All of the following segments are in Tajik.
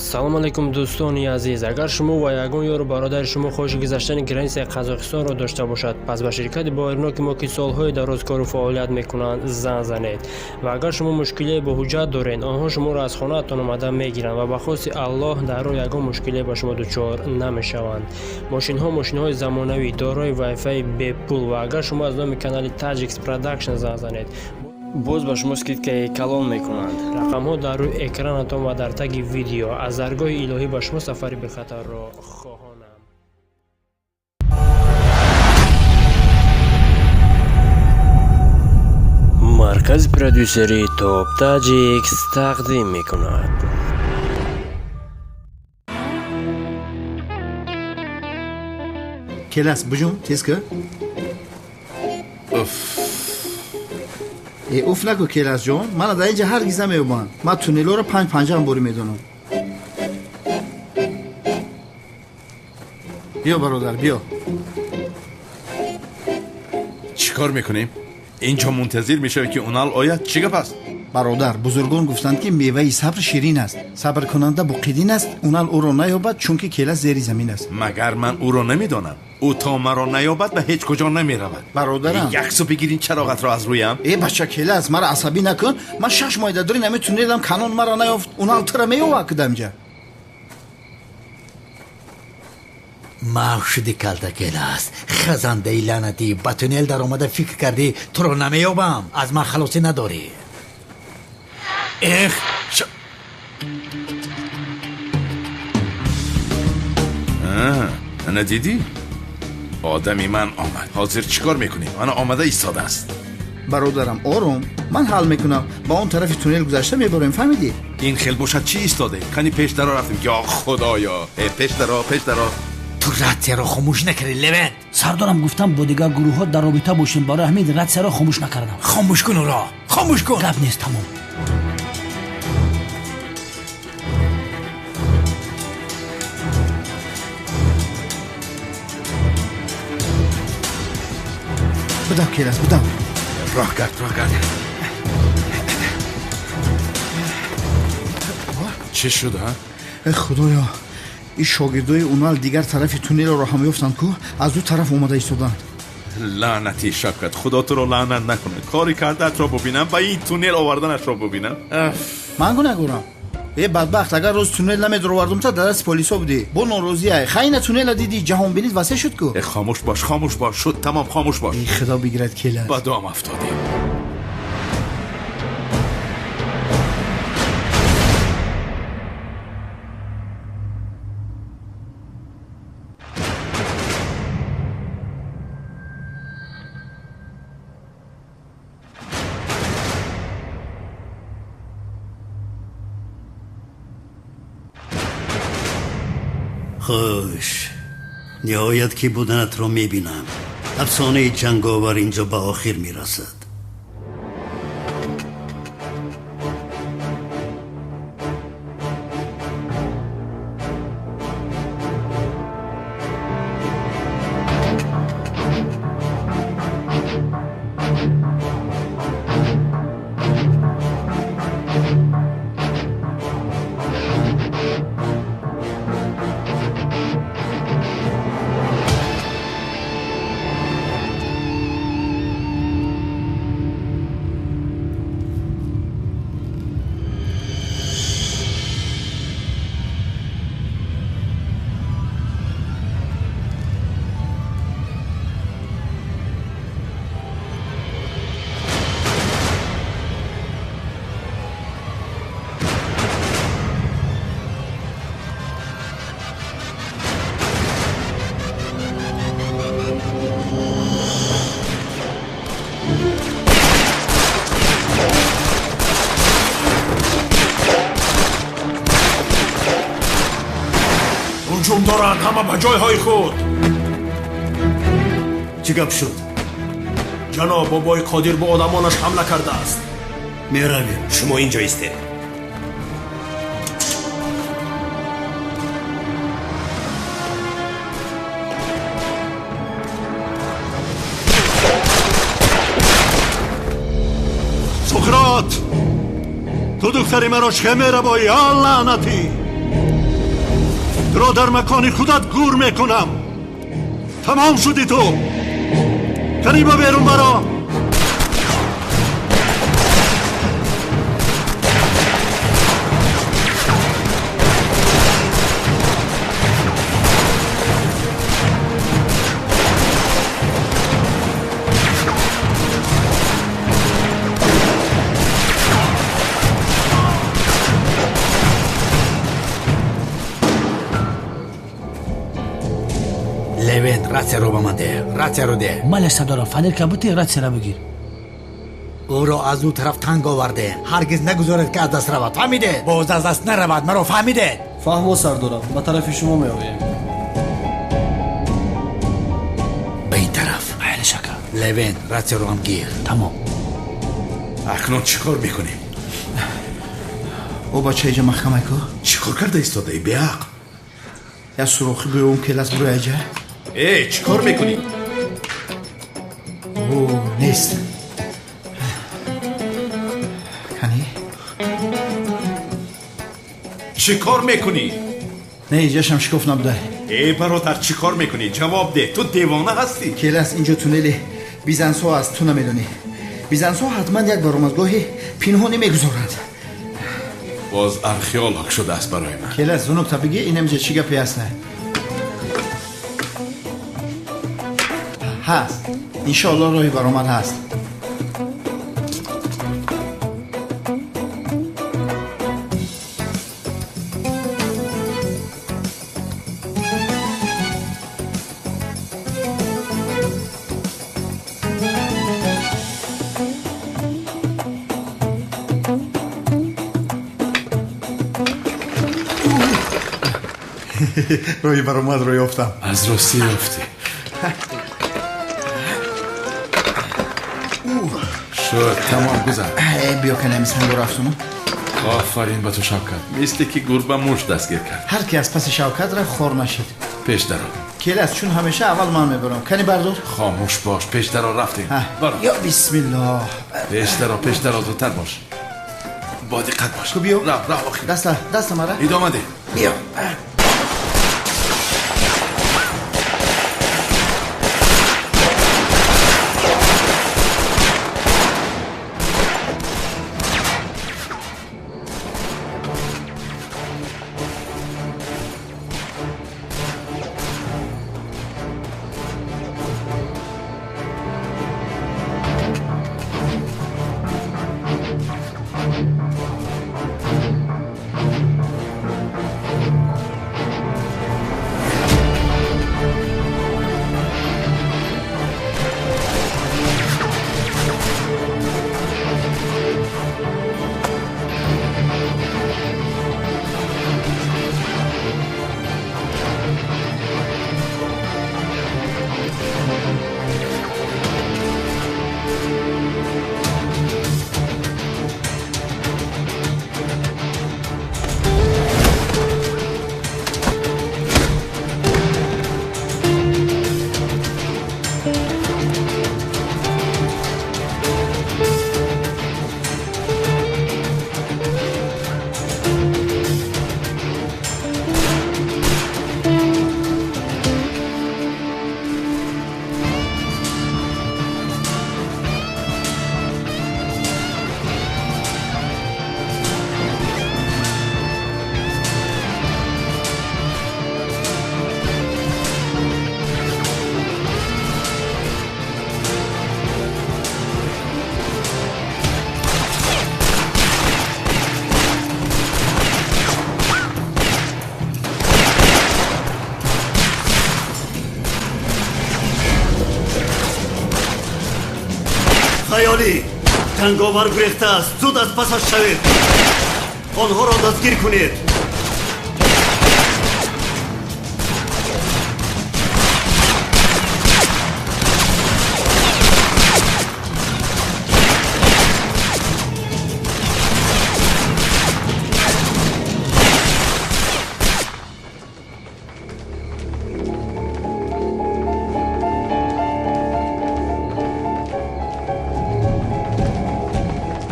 Салом алейкум, дӯстони азиз. Агар шумо ва ягон ёру бародари шумо хоҳиши гузаштани границаи Қазоқистонро дошта бошад, пас ба ширкати боварноки мо, ки солҳои дароз кору фаъолият мекунанд, занг занед. Ва агар шумо мушкилие бо ҳуҷҷат доред, онҳо шуморо аз хонаатон омада мегиранд ва ба хости Аллоҳ дар роҳ ягон мушкилие ба шумо дучор намешаванд. Мошинҳо мошинҳои замонавӣ, дорои вайфаи бепул. Ва агар шумо аз номи канали Таҷикс Продакшн занг занед, боз ба шумо скидкаи калон мекунанд. Рақамҳо дар рӯи экранатон ва дар таги видео. Аз даргоҳи илоҳӣ ба шумо сафари бехатарро хоҳонам. Маркази продюсерии Топ Таҷикс тақдим мекунад. Келас, бужум, тез ка. Уф. Э, уф наку, Келасҷон, мана дар инҷа ҳаргиз намеёбанд. Ман туннелҳоро панҷ панҷаам бори медонам. Биё, бародар, биё. Чӣ кор мекунем? Инҷо мунтазир мешавӣ, ки Унал ояд? Чӣ гап аст? Бародар, бузургон гуфтанд, ки меваи сабр ширин аст, сабркунанда буқидин аст. Унал ӯро наёбад, чунки Келас зери замин аст. Магар ман ӯро намедонам? Ӯ то маро наёбад, ба ҳеҷ куҷо намеравад. Бародарам. Як су бигирин чароғатро аз рӯям. Э, бача Келас, мара асабӣ накун. Ман 6 моҳ дар дури нами туннелам, канон мара наёфт, Унал тура меёвад кудамҷа? Маҳв шуди, калта Келас, хазандаи лаънатӣ. Ба туннел даромада фикр кардӣ, туро намеёбам? Аз ман халосӣ надорӣ. Эх. Ана дидӣ, одами ман омад. Ҳозир чӣ кор мекунем? Ана омада истодааст. Бародарам, ором, ман ҳал мекунам. Ба он тарафи туннел гузашта мебарем, фаҳмидӣ? Ин хел бошад, чӣ истоде? Кани, пеш даро, рафтем. Ё худоё! Э, пеш даро, пеш даро. Ту ратсияро хомӯш накардӣ, Левент. Сардорам, гуфтам, бо дигар гурӯҳҳо дар робита бошем, барои ҳамин ратсияро хомӯш накардам. Хомӯш кун ӯро, хомӯш кун. Гап нест, тамом. Будав, Келас, будав. Роҳ гард, роҳ гард. Чӣ шуд, а? Э, худоё, ин шогирдои Унал дигар тарафи туннелро ҳам ёфтанд ку, аз ду тараф омада истоданд. Лаънати Шавкат, худо туро лаънат накунад. Кори кардаатро бубинам, ба ин туннел оварданашро бубинам. Ман гунаҳгорам? Э, бадбахт, агар рӯз туннел намедуровардум, та дар дасти полисо будӣ. Бо норозиай хайна туннела дидӣ, ҷаҳонбинит васеъ шуд ку. Э, хомӯш бош, хомӯш бош, шуд, тамом, хомӯш бош. Э, худо бигирад, Келас. Ба дом афтодем. Хуш, ниҳоят ки буданатро мебинам. Афсонаи ҷанговар инҷо ба охир мерасад. Ҳуҷум доранд, ҳама ба ҷойҳои худ! Чӣ гап шуд? Ҷаноб, бобои Қодир бо одамонаш ҳамла кардааст. Меравем. Шумо инҷо истед. Суқрот, ту духтари маро чӣ мерабоӣ, а, лаънатӣ? Туро дар макони худат гур мекунам. Тамом шудӣ ту. Канӣ ба берун баро. Левент, ратсияро ба ман деҳ, ратсияро деҳ. Мале сардорам, фанерка бутӣ, ратсияро бигир. Ӯро аз ӯ тараф танг оварде. Ҳаргиз нагузоред, ки аз даст равад, фаҳмидед? Боз аз даст наравад, маро фаҳмидед? Фаҳмо, сардорам, ба тарафи шумо меоем. Ба ин тараф. Айли шака. Левент, ратсияро ҳам гир. Тамом. Акнун чӣ кор мекунем? О бача, иҷа маҳкамай ку. Чӣ кор карда истодаӣ, беақл? Як сурохи буём келас буроя иҷа. Э, чӣ кор мекунӣ? О, нест. Кани? Чӣ кор мекунӣ? Не, иҷашам шикоф набуда. Э, бародар, чӣ кор мекунӣ? Ҷавоб деҳ, ту девона ҳастӣ? Келас, инҷо туннели бизансҳо аст, ту намедонӣ. Бизансҳо ҳатман як баромадгоҳи пинҳонӣ мегузоранд. Боз археолог шудааст барои ман. Келас, зунукта бигӣ, инамҷа чӣ гапе аст? Ҳаст, иншоалло роҳи баромад ҳаст. Роҳи баромадро ёфтам. Аз ростӣ ёфтӣ. Шуд, тамом, гузар. Биё, канами сангу рафтуну. Офарин ба ту, Шавкат. Мисле ки гурба муш дастгир кард. Ҳар ки аз паси Шавкат рафт, хор нашид. Пеш даро. Келас, чун ҳамеша аввал ман мебарам. Кани бардор. Хомӯш бош, пеш даро, рафтем. Ё бисмиллоҳ. Пеш даро, пеш даро, зудтар бош. Бо диққат бош. Ку биё. Рав, рав, охир. Даста, даста мара. Идома деҳ. Биё. Хаёлӣ, ҷанговар гурехтааст. Зуд аз пасаш шавед, онҳоро дастгир кунед.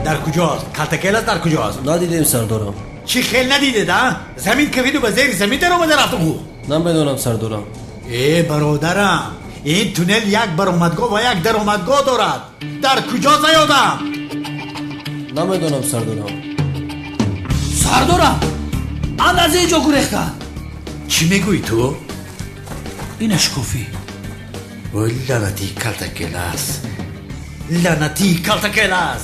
Дар куҷост? Калтакелас дар куҷост? Надидем, сардорам. Чӣ хел надидед, а? Замин кафиду ба зери замин даромада рафт ӯ. Намедонам, сардорам. Э, бародарам, ин туннел як баромадгоҳ ва як даромадгоҳ дорад. Дар куҷо заёдам? Намедонам, сардорам. Сардорам, ан аз ин ҷо гурехта. Чӣ мегӯӣ ту? Инаш кофӣ. Ой, лаънатии калтакелас, лаънатии калтакелас.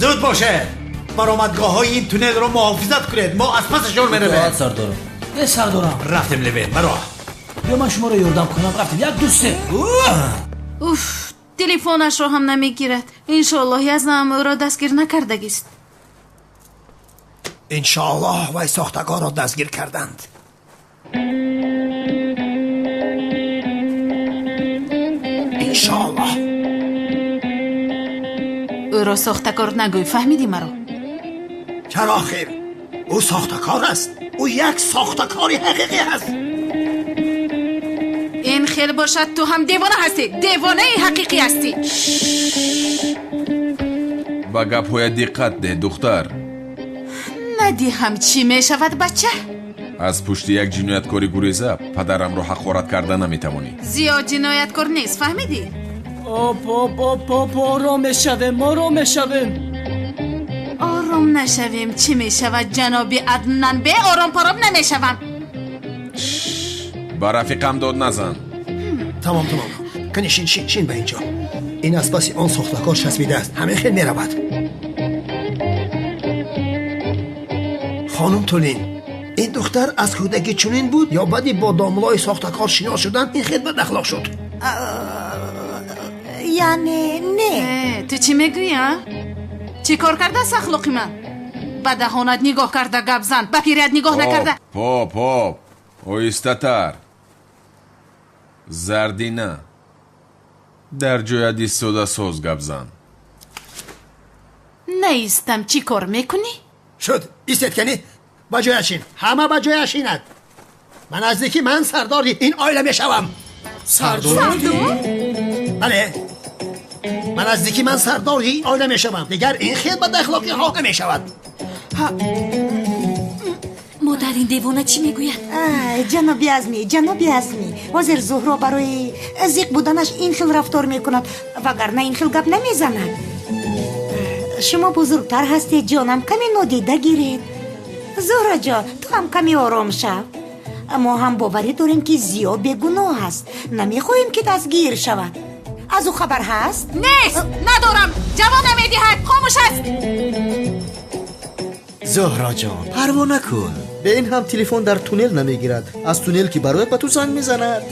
Зуд бошед, баромадгоҳҳои ин туннелро муҳофизат кунед. Мо аз пасашон меравем. Сардорам. Э, сардорам, рафтем, левен, баро. Биё, ман шуморо ёрдам кунам. Рафтем, як, ду, се. Уф, телефонашро ҳам намегирад. Иншоаллоҳ, язнам ӯро дастгир накардагист. Иншоаллоҳ, вай сохтакорро дастгир карданд. Иншоаллоҳ. Ӯро сохтакор нагӯй, фаҳмидӣ маро? Чаро хир? Ӯ сохтакор аст. Ӯ як сохтакори ҳақиқӣ аст. Ин хел бошад, ту ҳам девона ҳастӣ, девонаи ҳақиқӣ ҳастӣ. Ба гапҳоят диққат деҳ, духтар. Надиҳам, чӣ мешавад, бача? Аз пушти як ҷинояткори гуреза падарамро ҳақорат карда наметавонӣ. Зиёд ҷинояткор нест, фаҳмидӣ? Оп, оп, оп, оп, ором мешавем, ором мешавем. Ором нашавем, чӣ мешавад, ҷаноби Аднан? Беором паром намешавам. Ба рафиқам дод назан. Тамом, тамом, кани шин, шин, шин ба инҷо. Ин аз паси он сохтакор часпидааст, ҳамин хел меравад. Хонум Тулин, ин духтар аз кӯдакӣ чунин буд ё баъди бо домлои сохтакор шинос шудан ин хел бадахлоқ шуд? Яъне не. Ту чӣ мегӯӣ, а? Чӣ кор кардааст ахлоқи ман? Ба даҳонат нигоҳ карда гап зан, ба пирият нигоҳ накарда. Поп, поп, оҳистатар. Зардина, дар ҷоят истода соз гап зан. Наистам, чӣ кор мекунӣ? Шуд, истед, кани ба ҷоя шин, ҳама ба ҷоя шинад. Ба наздикӣ ман сардори ин оила мешавам. Сардор? Бале, ба наздикӣ ман сардори ин оила мешавам. Дигар ин хел бадахлоқиҳо намешавад. Модар, ин девона чӣ мегӯяд? Ҷаноби Азмӣ, ҷаноби Азмӣ, ҳозир Зуҳро барои зиқ буданаш ин хел рафтор мекунад, вагарна ин хел гап намезанад. Шумо бузургтар ҳастед, ҷонам, каме нодида гиред. Зуҳроҷон, ту ҳам каме ором шав. Мо ҳам боварӣ дорем, ки Зиё бегуноҳ аст. Намехоҳем, ки дастгир шавад. Аз ӯ хабар ҳаст? Нест, надорам. Ҷавоб намедиҳад, хомӯш аст. Зуҳроҷон, парво накун. Бе ин ҳам телефон дар туннел намегирад. Аз туннел ки барояд, ба ту занг мезанад.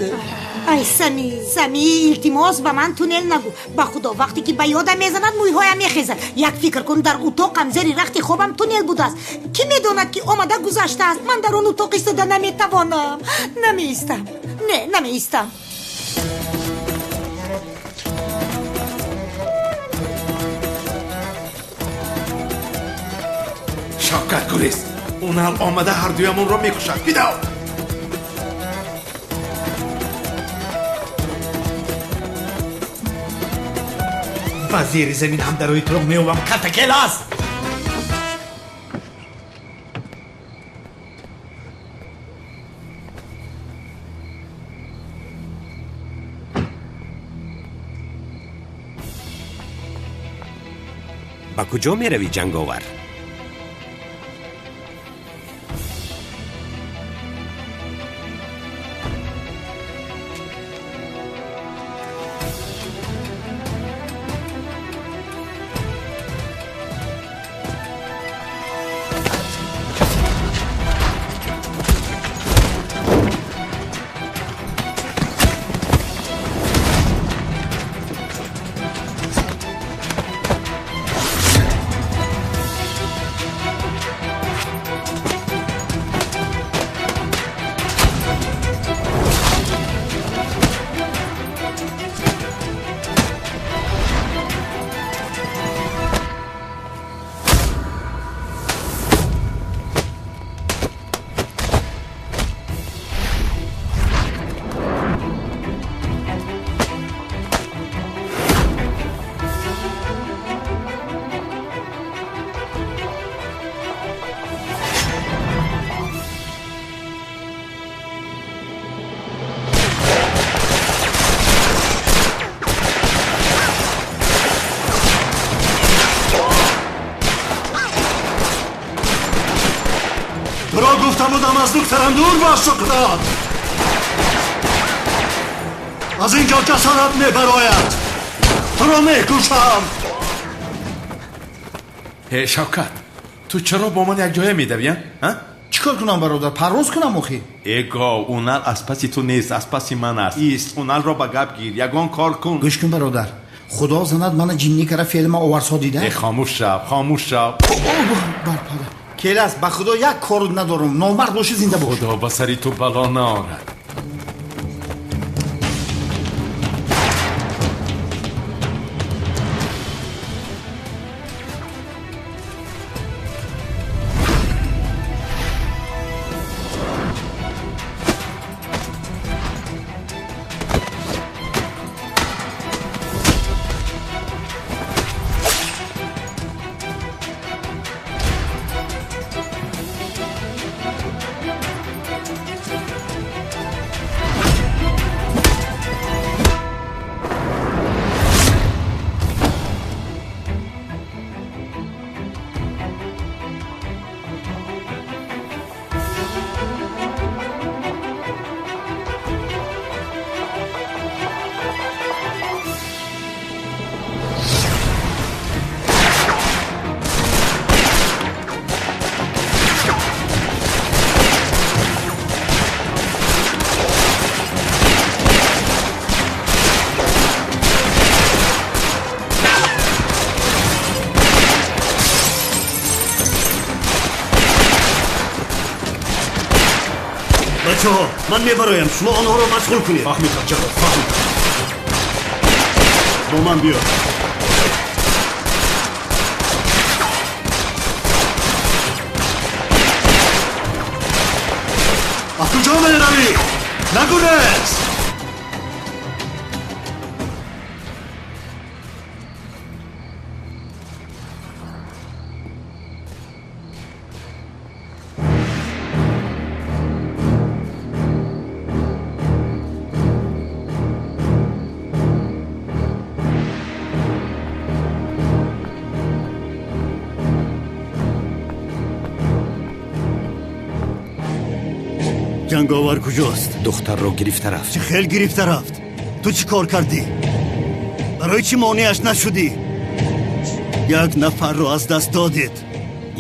Ай, Сами, Сами, илтимос, ба ман туннел нагӯ. Ба худо, вақте ки ба ёдам мезанад, мӯйҳоям мехезад. Як фикр кун, дар утоқам зери рахти хобам туннел будааст. Кӣ медонад, ки омада гузаштааст? Ман дар он утоқ истода наметавонам. Намеистам, не, намеистам. Шавкат гурез, ӯ нал омада ҳардуямонро мекушад. Бидав. Ба зери замин ҳам дарои туро меёбам, калтакелас. Ба куҷо меравӣ, ҷанговар? Туро гуфта будам аз духтарам дур бош, Суқрот. Аз инҷо ҷасорат мебарояд. Туро мекушам. Э, Шавкат, ту чаро бо ман якҷоя медавӣ, а? Чӣ кор кунам, бародар? Парвоз кунам охи? Э, гов, унал аз паси ту нест, аз паси ман аст. Ист, уналро ба гап гир, ягон кор кун. Гӯш кун, бародар, худо занад мана ҷинни кара феълма оварсо дида. Э, хомӯш шав, хомӯш шав. Барпада. Келас, ба худо як кор надорам. Номард бошӣ, зинда бош. Худо ба сари ту бало наорад. Бачаҳо, ман мебароям, шумо онҳоро машғул кунед. Фаҳмидам, ҷаноб, фаҳмидам. Бо ман биё. Аз куҷо меравӣ? Нагурез! Ҷанговар куҷост? Духтарро гирифта рафт. Чӣ хел гирифта рафт? Ту чӣ кор кардӣ? Барои чӣ монеаш нашудӣ? Як нафарро аз даст додед.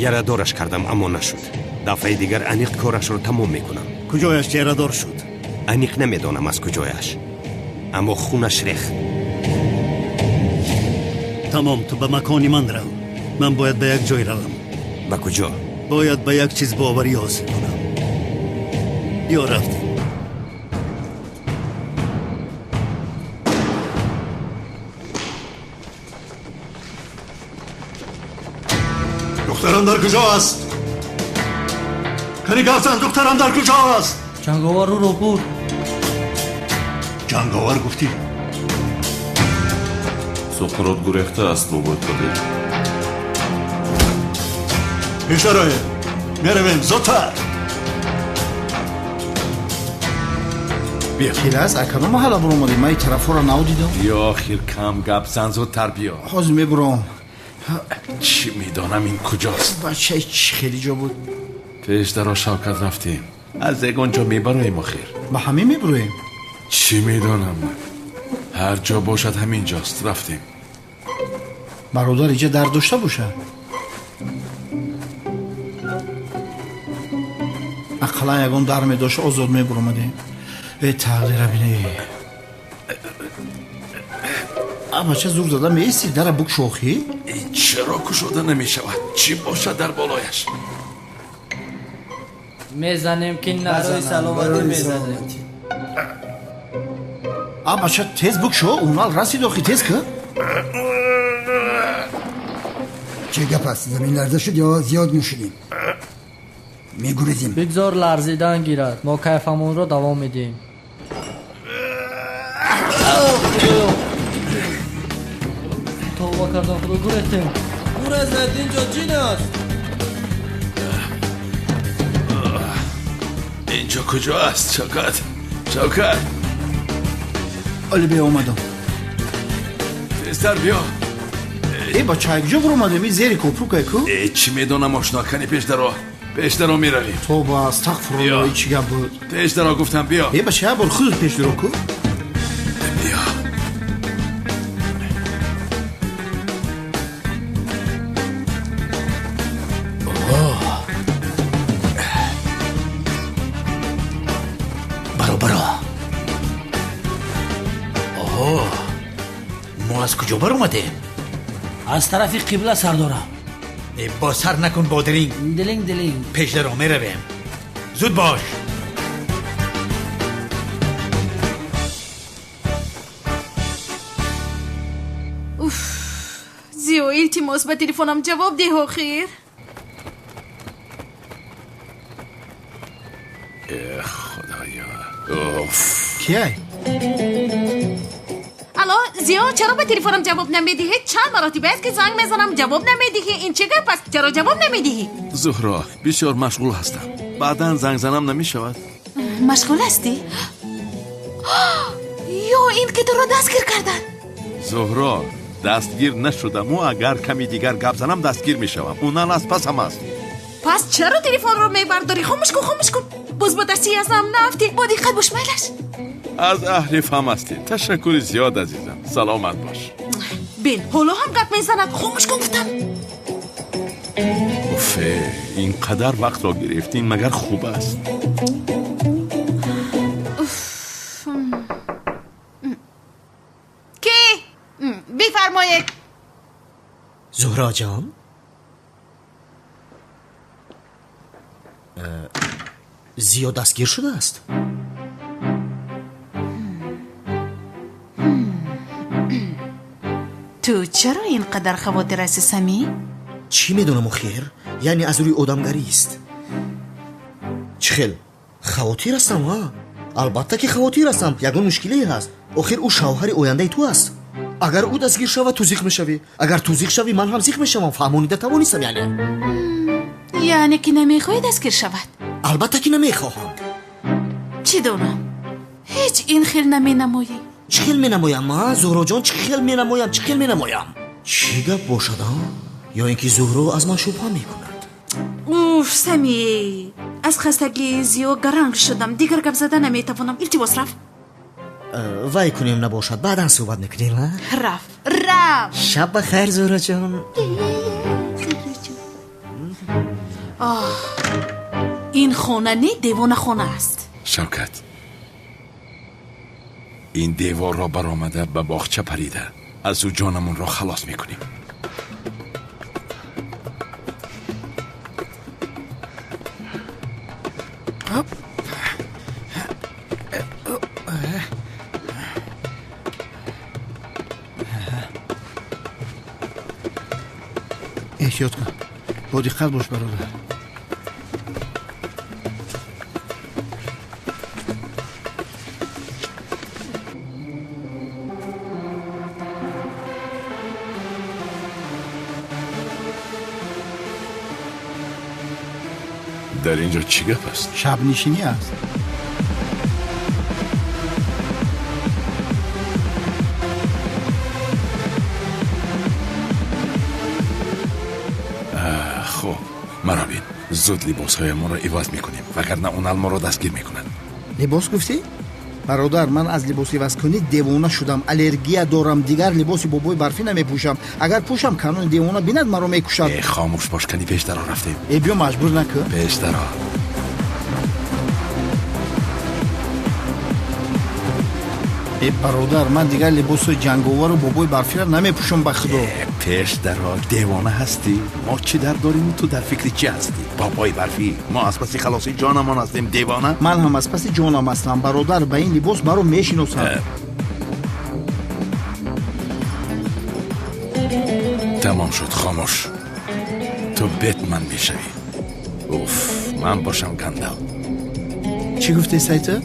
Ярадораш кардам, аммо нашуд. Дафъаи дигар аниқ корашро тамом мекунам. Куҷояш ярадор шуд? Аниқ намедонам аз куҷояш, аммо хунаш рехт. Тамом, ту ба макони ман рав. Ман бояд ба як ҷой равам. Ба куҷо? Бояд ба як чиз боварӣ ҳосил кунам. Биё, рафтем. Духтарам дар куҷо аст? Кани гап зан, духтарам дар куҷо аст? Ҷанговар ӯро бурд. Ҷанговар гуфтӣ? Суқрот гурехтааст, бобои Қодир. Пешдароем, меравем, зудтар. Келас, акано маҳалла буромадем, ман ин тарафҳоро навдидам. Биё, охир кам гап зан, зудтар биё. Ҳозир мебуром. Чӣ медонам ин куҷост? Бачаи чӣ хеле ҷо буд. Пеш даро Шавкат рафтем. Аз ягон ҷо мебароем охир. Ба ҳамин мебуроем? Чӣ медонам ман? Ҳар ҷо бошад ҳамин ҷост. Рафтем. Бародар, иҷа дар дошта бошад? Ақаллан ягон дар медошт, озод мебуромадем. Э, тақдира бине. А бача зур зада меисти, дара букшо охи? Ин чаро кушода намешавад? Чӣ бошад дар болояш? Мезанем ки нарои саломатӣ мезанем. А бача тез букшо, унал расид охи, тез ки? Чӣ гап аст? Замин ларза шуд ё зиёд нӯшидем? Мегурезем. Бигзор ларзидан гирад, мо кайфамонро давом медиҳем. Тавба кардам, худо, гурехтем. Гурезед, инҷо ҷин аст. Инҷо куҷо аст, Шавкат? Шавкат! Оли биё, омадам. Тезтар биё. Э, бача, якҷо буромадем? Ин зери копрукай ку? Э, чӣ медонам, ошно, кани пеш даро. Пештаро меравем. Тоба, астағфируллоҳ, чӣ гап буд? Пештаро гуфтам, биё. Е, ба ча бор худат пеш дуро ку. Биё. Баро, баро. Оҳо, мо аз куҷо баромадем? Аз тарафи қибла, сардорам. Бо сар накун, бодиринг. Дилинг, дилинг. Пешдаро меравем, зуд бош. Уф, Зиё, илтимос, ба телефонам ҷавоб деҳ охир. Э, худоё, уф. Кияй? Алло, Зиё, чаро ба телефонам ҷавоб намедиҳӣ? Чанд маротиба аст, ки занг мезанам, ҷавоб намедиҳӣ. Ин чӣ гап аст? Чаро ҷавоб намедиҳӣ? Зуҳро, бисёр машғул ҳастам. Баъдан занг занам намешавад? Машғул ҳастӣ? Ё ин ки туро дастгир карданд? Зуҳро, дастгир нашудаму агар ками дигар гап занам, дастгир мешавам. Унан аз пасам аст. Пас чаро телефонро мебардорӣ? Хомӯш кун, хомӯш кун. Боз ба дасти азнам наафтӣ. Бо диққат бош, майлаш. Аз аҳли фаҳм ҳастӣ. Ташаккури зиёд, азизам, саломат бош. Бин, ҳоло ҳам гап мезанад. Хомӯш кун гуфтам. Уфе, ин қадар вақтро гирифтин, магар хуб аст? Ки? Бифармоед. Зуҳроҷон, Зиё дастгир шудааст. Ту чаро ин қадар хавотир ҳастӣ, Самӣ? Чӣ медонам охир, яъне аз рӯи одамгарист. Чӣ хел хавотир ҳастам? А, албатта ки хавотир ҳастам. Ягон мушкиле ҳаст? Охир ӯ шавҳари ояндаи ту аст. Агар ӯ дастгир шавад, ту зиқ мешавӣ. Агар ту зиқ шавӣ, ман ҳам зиқ мешавам. Фаҳмонида тавонистам яъне. Яъне ки намехоҳӣ дастгир шавад? Албатта ки намехоҳам. Чӣ донам, ҳеҷ ин хел наменамоӣ. Чӣ хел менамоям, а, Зуҳроҷон? Чӣ хел менамоям? Чӣ хел менамоям? Чӣ гап бошад, а? Ё ин ки Зуҳро аз ман шубҳа мекунад? Уф, Самӣ, аз хастагии зиё гаранг шудам, дигар гап зада наметавонам. Илтимос, рафт. Вай кунем, набошад, баъдан суҳбат мекунем, а? Рафт, рафт. Шаб ба хайр, Зуҳроҷон. Оҳ, ин хона не, девонахона аст. Шавкат, ин деворро баромада ба боғча парида аз ӯ ҷонамонро халос мекунем. Эҳтиёт кун, бо диққат бош, бародар. Дар ин ҷо чӣ гап аст? Шабнишинӣ аст. Хуб, маро бин, зуд либосҳоямонро иваз мекунем, вагарна унал моро дастгир мекунад. Либос гуфтӣ? Бародар, ман аз либос ивазкунӣ девона шудам, аллергия дорам, дигар либоси бобои барфӣ намепӯшам. Агар пӯшам, канони девона бинад, маро мекушад. Э, хомӯш бош, кани пештаро рафтем. Э, биё, маҷбур накун. Пештаро. Э, бародар, ман дигар либоси ҷанговару бобои барфиро намепӯшам, ба худо. Э, пештаро, девона ҳастӣ? Мо чӣ дар дориму ту дар фикри чӣ ҳастӣ? Бобои барфӣ, мо аз паси халоси ҷонамон ҳастем, девона. Ман ҳам аз паси ҷонам ҳастам, бародар. Ба ин либос маро мешиносанд. Тамом шуд, хомӯш. Ту Бетман мешавӣ. Уф, ман бошам Гандал. Чӣ гуфтӣ, Сайту?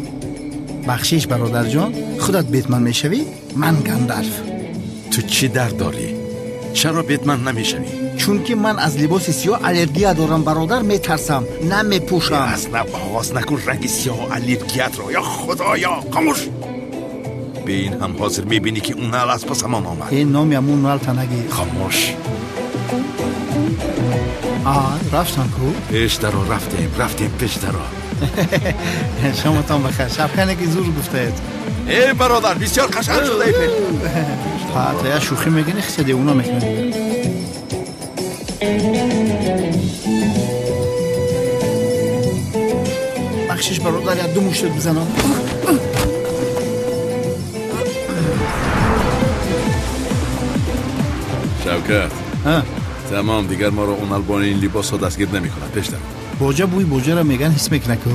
Бахшиш, бародарҷон, худат Бетман мешавӣ, ман Гандалф. Ту чӣ дард дорӣ? Чаро Бетман намешавӣ? Чунки ман аз либоси сиёҳ аллергия дорам, бародар, метарсам, намепӯшам. Аз нав оғоз накун ранги сиёҳу аллергиятро. Ё худоё, хомӯш. Бин, ҳам ҳозир мебинӣ, ки унал аз пасамон омад. Э, номи ҳамун уналта нагир. Хомӯш. Рафтам ку. Пеш даро рафтем, рафтем пеш даро. Шомотон бахайр. Шабкане ки зур гуфтаед. Эй бародар, бисёр қашанг шудаи пеш. Та я шӯхӣ мекунӣ, хиса девона мекунӣ. Бахшиш бародар, я ду муштат бизанам. Шавкат. Тамом, дигар моро он бо ин либосҳо дастгир намекунад. Пеш даро. Боҷа бӯи боҷаро меган ҳис мекунад ку.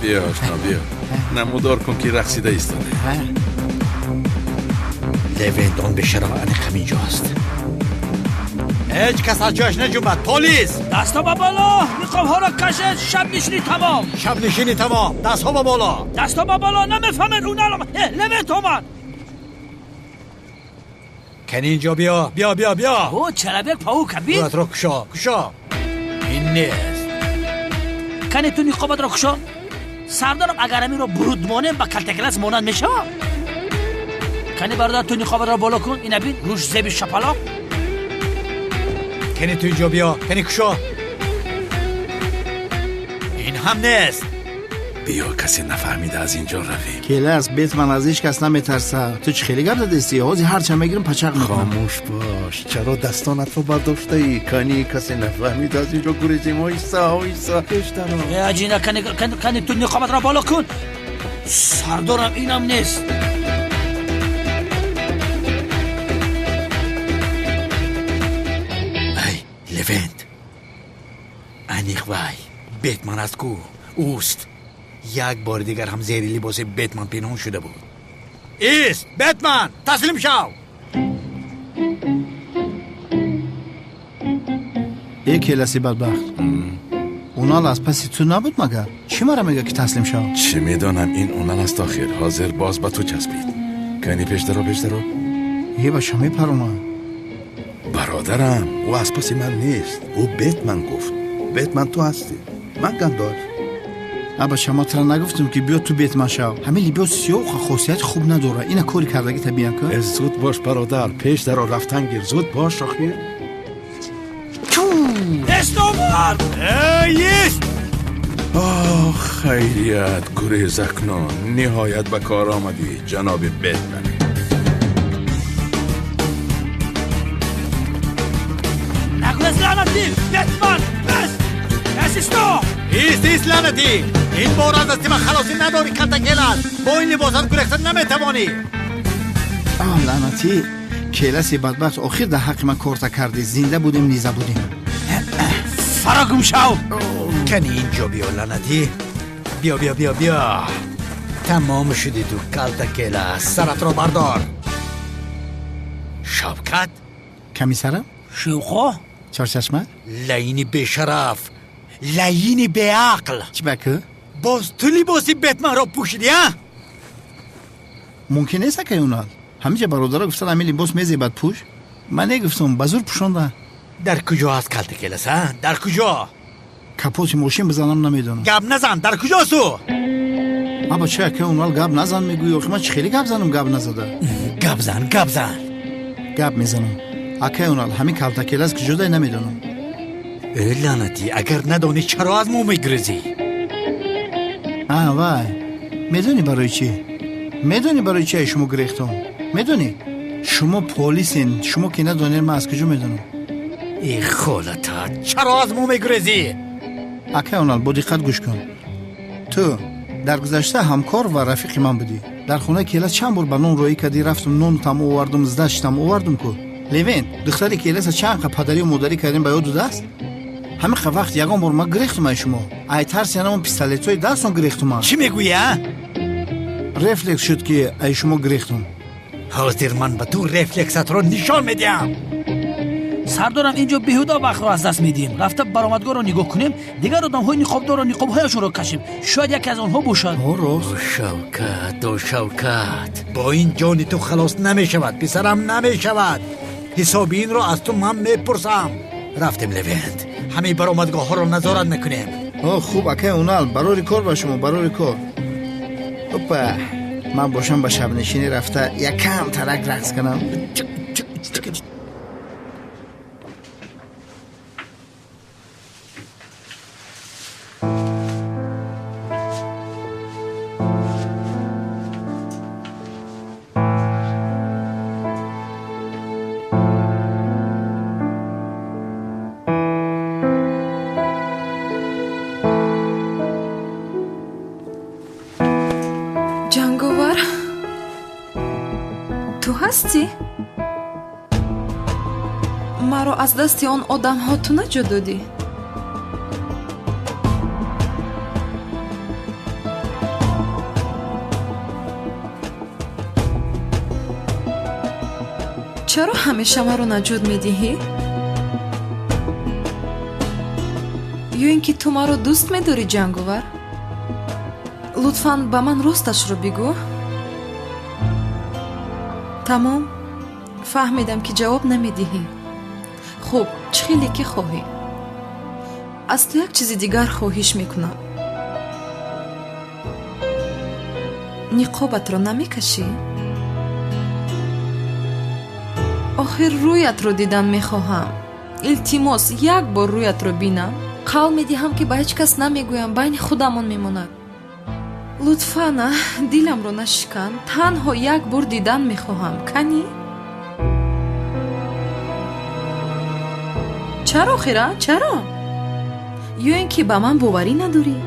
Биё ошно, биё. Намудор кун ки рақсида истода. Левент он бешараф аниқ ҳаминҷост. Ҳеҷ кас аз ҷояш наҷунбад. Полис! Дастҳо ба боло, ниқобҳоро кашед, шабнишинӣ тамом. Шабнишинӣ тамом. Дастҳо ба боло. Дастҳо ба боло, намефаҳмед, ӯ налом. Левент омад. Кани инҷо биё, биё, биё, биё. О, чалабек паук бит. Рӯятро кушо, кушо. Ин нест. Кани ту ниқобатро кушо. Сардарам, агар аминро буруд монем, ба калтакелас монанд мешавам. Кани бародар, ту ниқобатро боло кун, ина бин, рӯш зеби шапалоқ. Кани ту инҷо биё, кани кушо. Ин ҳам нест. Биё, касе нафаҳмида аз инҷо равем. Келас, Бетман аз ҳеҷ кас наметарса. Ту чӣ хеле гап задисти? Ҳозир ҳарча мегирам пачақ мекунам. Хомӯш бош. Чаро дастонатро бардоштаӣ? Кани касе нафаҳмида аз инҷо гурезем. Оҳиста, оҳиста, пеш даро. Э, аҷина, кани ту ниқобатро боло кун. Сардорам, инам нест. Ай, Левент. Аниқ вай. Бетман аст ку. Ӯст. Як бори дигар ҳам зери либоси Бетман пинҳон шуда буд. Ист, Бетман, таслим шав. Э, келаси бадбахт. Унал аз паси ту набуд магар? Чӣ мара мега ки таслим шав? Чӣ медонам, ин унал аст охир. Ҳозир боз ба ту часпид. Кани пеш даро, пеш даро. Е, баша мепаромам. Бародарам, ӯ аз паси ман нест. Ӯ Бетман гуфт. Бетман ту ҳастӣ. Ман Гандолф. Абаша, ма тра нагуфтам ки биё ту Бетман шав. Ҳамин либоси сиёҳ хосияти хуб надорад. Ина кори кардагита биям ку. Зуд бош бародар, пеш даро рафтан гир. Зуд бош охир. Нест омад! Ист! Оҳ, хайрият, гурез акнун. Ниҳоят ба кор омадӣ, ҷаноби Бетман. Нагурез, лаънатӣ! Бетман! Бес! Бес, исто! Ист, ист, лаънатӣ! Ин бор аз дасти ман халосӣ надорӣ, калтакелас. Бо ин либосат гурехта наметавонӣ. Оҳ, лаънатӣ! Келаси бадбахт, охир дар ҳаққи ман корта кардӣ. Зинда будем, низа будем. Фаро гум шав! Кани инҷо биё, лаънатӣ. Биё, биё, биё, биё. Тамом шудӣ ту, калтакелас. Саратро бардор. Шавкат? Комиссарам? Шевқо? Чорчашма? Лаини бешараф, лаини беақл. Чӣ ба ку? Боз ту либоси Бетманро пӯшидӣ, а? Мумкин нест, акай Унал. Ҳамиҷа бародаро гуфтан ҳамин либос мезебад, пӯш. Ман негуфтам, ба зур пӯшонда. Дар куҷо аст калтакелас, а? Дар куҷо? Капоти мошин бизанам, намедонам. Гап назан, дар куҷост ӯ? Аба чӣ, акай Унал, гап назан мегӯӣ? Охи ман чӣ хеле гап занам, гап назада? Гап зан, гап зан. Гап мезанам. Акай Унал, ҳамин калтакелас куҷодай намедонам. Э, лаънатӣ, агар надонӣ чаро аз мо мегурезӣ? А, вай. Медонӣ барои чӣ? Медонӣ барои чӣ ай шумо гирехтам? Медонӣ? Шумо полисен, шумо ки надонед, ман аз куҷо медонам? Э, холата, чаро аз мо мегурезӣ? Акай Унал, бо диққат гӯш кун. Ту дар гузашта ҳамкор ва рафиқи ман будӣ. Дар хонаи келас чанд бор ба нон роӣ кардӣ, рафтам нонтам овардум, здаштам овардум ку. Левен, духтари келаса чанд қа падарию модарӣ кардем, ба ёд дудааст? Ҳамин қа вақт ягон бор ман гирехтум ай шумо. Ай тарси анамон пистолетҳои дастон гирехтум ман. Чӣ мегӯӣ, а? Рефлекс шуд ки ай шумо гирехтум. Ҳозир ман ба ту рефлексатро нишон медиҳам. Сардорам, инҷо беҳуда вақтро аз даст медиҳем. Рафта баромадгоҳро нигоҳ кунем, дигар одамҳои ниқобдорро ниқобҳояшонро кашем. Шояд яке аз онҳо бошад. О, рост. О, Шавкат, о, Шавкат, бо ин ҷони ту халос намешавад, писарам, намешавад. Ҳисоби инро аз ту ман мепурсам. Рафтем, Левент, ҳамаи баромадгоҳҳоро назорат мекунем. О, хуб, акай Унал, барори кор ба шумо, барори кор. Опа, ман бошам ба шабнишинӣ рафта якам тарак рақс кунам. Ҳастӣ? Маро аз дасти он одамҳо ту наҷот додӣ? Чаро ҳамеша маро наҷот медиҳӣ? Ё ин ки ту маро дӯст медорӣ, Ҷанговар? Лутфан ба ман росташро бигӯ. Тамом, фаҳмидам ки ҷавоб намедиҳӣ. Хуб, чӣ хеле ки хоҳӣ. Аз ту як чизи дигар хоҳиш мекунам. Ниқобатро намекашӣ? Охир рӯятро дидан мехоҳам. Илтимос, як бор рӯятро бинам. Қавл медиҳам, ки ба ҳеҷ кас намегӯям, байни худамон мемонад. Лутфан, диламро нашикан. Танҳо як бор дидан мехоҳам. Канӣ? Чаро хира? Чаро? Ё ин ки ба ман боварӣ надорӣ?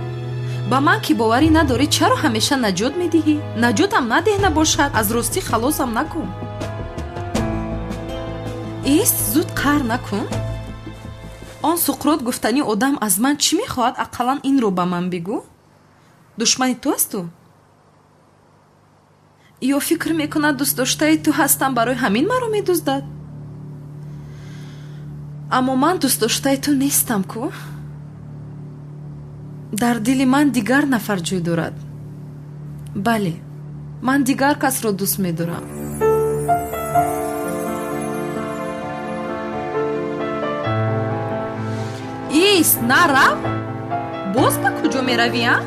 Ба ман ки боварӣ надорӣ, чаро ҳамеша наҷот медиҳӣ? Наҷотам надеҳ набошад, аз ростӣ халосам накун. Ист, зуд қаҳр накун. Он Суқрот гуфтани одам аз ман чӣ мехоҳад? Ақаллан инро ба ман бигӯ. Душмани ту асту? Ё фикр мекунад дӯстдоштаи ту ҳастам, барои ҳамин маро медуздад? Аммо ман дӯстдоштаи ту нестам ку. Дар дили ман дигар нафар ҷой дорад. Бале, ман дигар касро дӯст медорам. Ист, нарав! Боз ба куҷо меравӣ, а?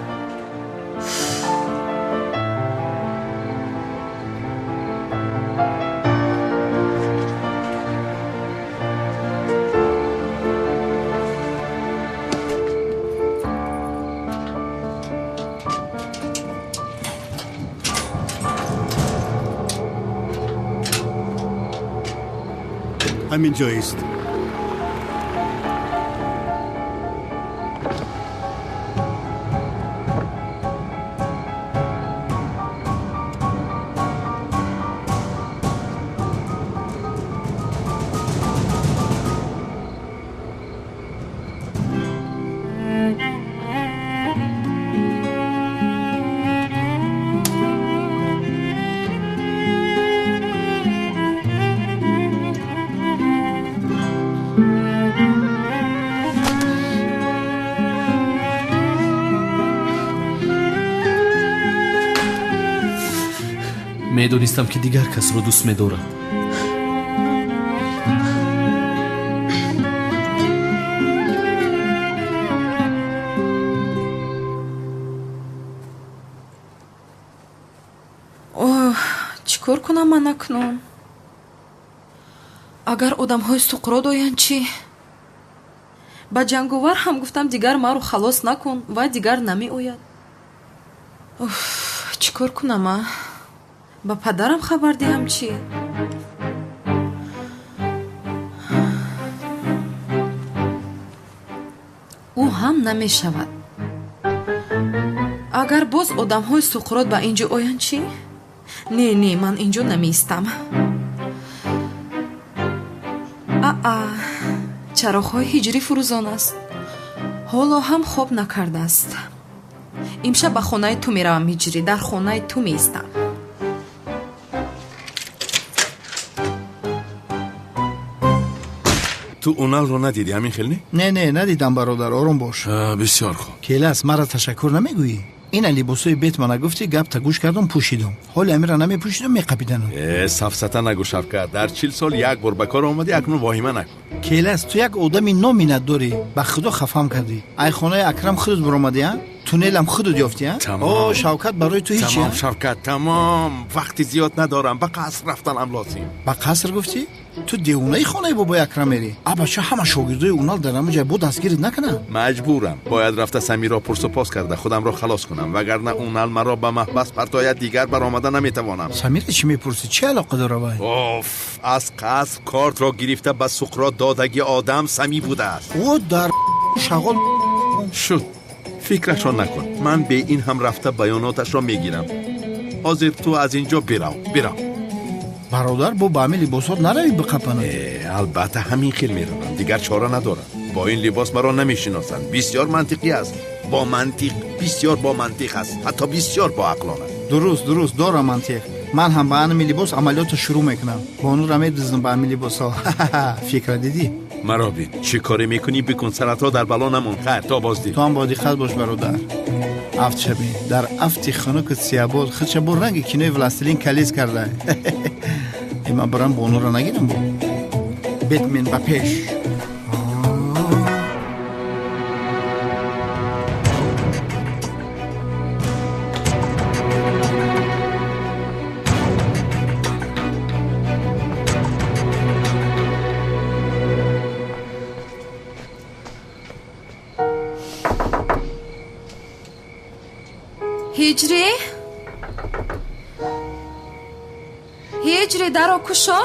Ҳамин ҷоист. Медонистам, ки дигар касро дӯст медорад. Оҳ, чӣ кор кунам ман акнун? Агар одамҳои Суқрот оянд чӣ? Ба Ҷанговар ҳам гуфтам, дигар маро халос накун, вай дигар намеояд. Уф, чӣ кор кунам, а? Ба падарам хабар диҳам чӣ? Ӯ ҳам намешавад. Агар боз одамҳои Суқрот ба ин ҷо оянд чӣ? Не, не, ман ин ҷо намеистам. Аа, чароғҳои ҳиҷрӣ фурӯзон аст. Ҳоло ҳам хоб накардааст. Имшаб ба хонаи ту меравам, ҳиҷрӣ, дар хонаи ту меистам. Ту Уналро надидӣ, ҳамин хел не? Не, не, надидам, бародар, ором бош. Бисёр хуб. Келас, маро ташаккур намегӯӣ? Ина либосҳои Бетмана гуфтӣ, гапта гӯш кардам, пӯшидам. Ҳоли амира намепӯшидам, меқапиданам. Э, сафсата нагӯ, Шавкат. Дар 40 сол як бор ба кор омадӣ, акнун воҳима накун. Келас, ту як одами номинат дорӣ. Ба худо хафам кардӣ. Ай хонаи Акрам худут баромадӣ, а? Туннелам худут ёфтӣ, а? О, Шавкат, барои ту ҳеҷ. Тамом, Шавкат, тамом. Вақти зиёд надорам. Ба қаср рафтанам лозим. Ба қаср гуфтӣ? Ту девонаи хонаи бобои Акрам мерӣ? А бача, ҳама шогирдои Унал дар ҳамон ҷай бо дастгирит накунанд? Маҷбурам. Бояд рафта Самиро пурсупос карда худамро халос кунам, вагарна Унал маро ба маҳбас партояд, дигар баромада наметавонам. Самира чӣ мепурсӣ? Чӣ алоқа дора вай? Оф, аз қаср кортро гирифта ба Суқрот додаги одам Сами будааст. О, дар шағол шуд. Фикрашро накун. Ман бе ин ҳам рафта баёноташро мегирам. Ҳозир ту аз ин ҷо бирав, бирав. Бародар, бо ба ҳамин либосҳо наравӣ биқапанад. Албатта ҳамин хел меравам, дигар чора надорам. Бо ин либос маро намешиносанд. Бисёр мантиқӣ аст. Бо мантиқ, бисёр бо мантиқ аст, ҳатто бисёр боақлона. Дуруст, дуруст, дора мантиқ. Ман ҳам ба ҳамин либос амалиётро шурӯъ мекунам. Бонуро медуздам ба ҳамин либосҳо. Фикра дидӣ? Маро бин, чӣ коре мекунӣ бикун, саратро дар бало намон. Хайр, то боздид. Ту ҳам бо диққат бош, бародар. Афт шабин дар афти хунуку сиябод худша бо ранги кинои «Властелин колец» карда. Ман барам бонуро нагирам. Бо Бетмен ба пеш. Ҳиҷрӣ, Ҳиҷрӣ, даро кушо.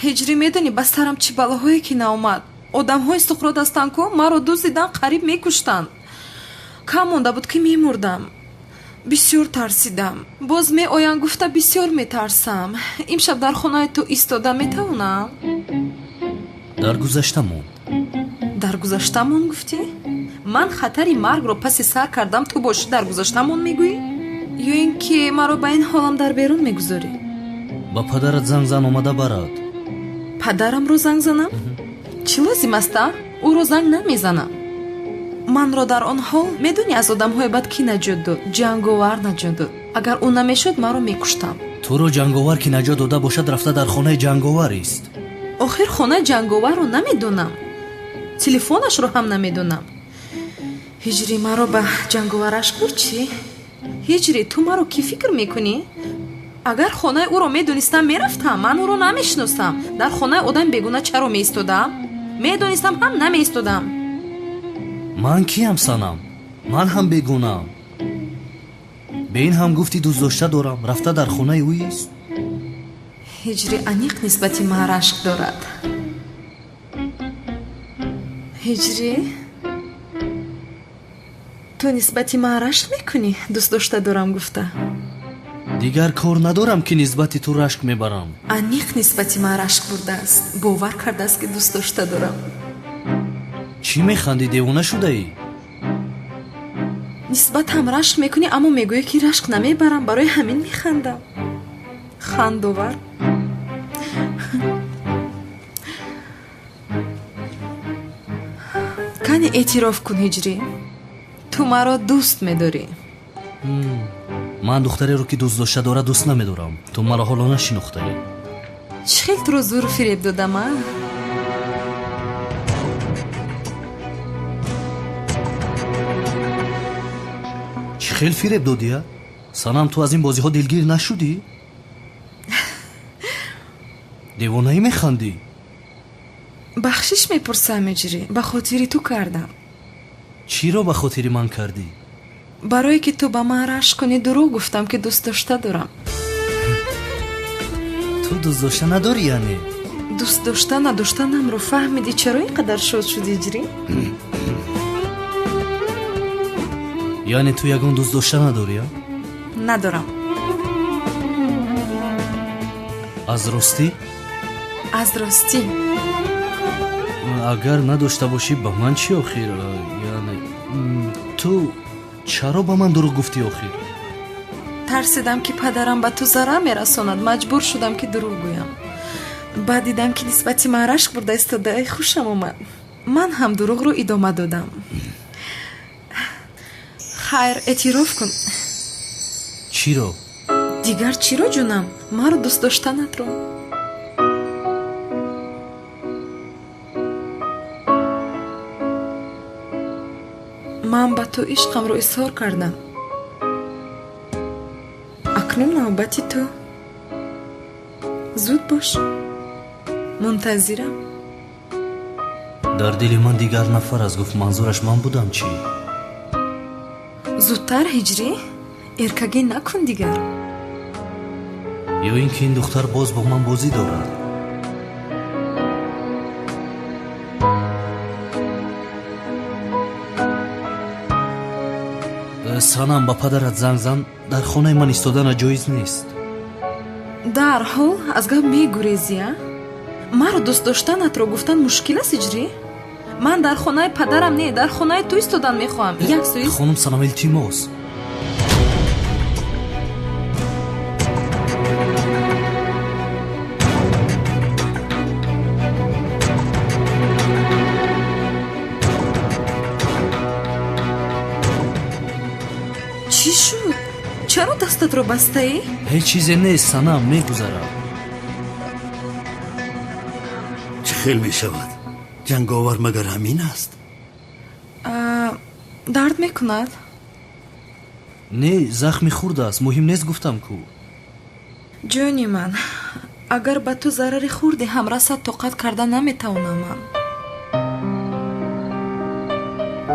Ҳиҷрӣ, медонӣ ба сарам чӣ балоҳое ки наомад? Одамҳои Суқрот ҳастанд ку, маро дуздидан, қариб мекуштанд. Кам монда буд, ки мемурдам. Бисёр тарсидам. Боз меоянд гуфта бисёр метарсам. Имшаб дар хонаи ту истода метавонам? Дар гузашта монд. Дар гузаштамон гуфтӣ? Ман хатари маргро паси сар кардам, ту бошӣ дар гузаштамон мегӯӣ? Ё ин ки маро ба ин ҳолам дар берун мегузорӣ? Ба падарат занг зан, омада барад. Падарамро занг занам? Чӣ лозим аст, а? Ӯро занг намезанам. Манро дар он ҳол медонӣ аз одамҳои бад кӣ наҷот дод? Ҷанговар наҷот дод. Агар ӯ намешуд, маро мекуштанд. Туро ҷанговар ки наҷот дода бошад, рафта дар хонаи ҷанговар ист. Охир хонаи ҷанговарро намедонам, телефонашро ҳам намедонам. Ҳиҷрӣ, маро ба ҷанговараш бурд чӣ? Ҳиҷрӣ, ту маро кӣ фикр мекунӣ? Агар хонаи ӯро медонистам, мерафтам. Ман ӯро намешиносам. Дар хонаи одами бегуна чаро меистодам? Медонистам ҳам намеистодам. Ман киям, Санам? Ман ҳам бегунаам. Бе ин ҳам гуфти дӯстдошта дорам, рафта дар хонаи ӯ ист. Ҳиҷрӣ аниқ нисбати ман рашк дорад. Ҳиҷрӣ, ту нисбати ман рашк мекунӣ, дӯст дошта дорам гуфта? Дигар кор надорам, ки нисбати ту рашк мебарам. Аниқ нисбати ман рашк бурдааст, бовар кардааст, ки дӯст дошта дорам. Чӣ механдӣ, девона шудаӣ? Нисбатам рашк мекунӣ, аммо мегӯӣ, ки рашк намебарам, барои ҳамин механдам. Хандовар. Кани эътироф кун, Ҳиҷрӣ, ту маро дӯст медорӣ. Ман духтареро, ки дӯст дошта дорад, дӯст намедорам. Ту маро ҳоло нашинохтаӣ. Чӣ хел туро зӯру фиреб додам, а? Чӣ хел фиреб додӣ, а? Санам, ту аз ин бозиҳо дилгир нашудӣ? Девонаӣ механдӣ? Бахшиш мепурсам, Ҳиҷрӣ, ба хотири ту кардам. Чиро ба хотири ман кардӣ? Барое ки ту ба ман рашк кунӣ, дурӯғ гуфтам, ки дӯст дошта дорам. Ту дӯст дошта надорӣ, яъне? Дӯст дошта надоштанамро фаҳмидӣ, чаро ин қадар шод шудӣ, Ҳиҷрӣ? Яъне ту ягон дӯст дошта надорӣ, а? Надорам. Аз ростӣ? Аз ростӣ. Агар надошта бошӣ, ба ман чӣ охир? Яъне ту чаро ба ман дурӯғ гуфтӣ охир? Тарсидам, ки падарам ба ту зарар мерасонад, маҷбур шудам, ки дурӯғ гӯям. Баъд дидам, ки нисбати ман рашк бурда истодаи, хушам омад, ман ҳам дурӯғро идома додам. Хайр, эътироф кун. Чиро? Дигар чиро, ҷонам? Маро дӯст доштанатро. Ман ба ту ишқамро изҳор кардам, акнун навбати ту. Зуд бош, мунтазирам. Дар дили ман дигар нафар аст, гуфт, манзураш ман будам чӣ? Зудтар, Ҳиҷрӣ, эркагӣ накун дигар. Ё ин ки ин духтар боз бо ман бозӣ дорад. Санам, ба падарат занг зан, дар хонаи ман истодана ҷоиз нест. Дарҳол аз гап мегурезӣ, а? Маро дӯст доштанатро гуфтан мушкил аст, Ҳиҷрӣ? Ман дар хонаи падарам не, дар хонаи ту истодан мехоҳам. Як сӯист. Хонум Санам, илтимос. Чӣ шуд? Чаро дастатро бастаӣ? Ҳеҷ чизе нест, Санам, мегузарад. Чӣ хел мешавад? Ҷанговар магар ҳамин аст? Дард мекунад? Не, захми хурд аст, муҳим нест, гуфтам ку. Ҷони ман, агар ба ту зарари хурде ҳам расад, тоқат карда наметавонам ман.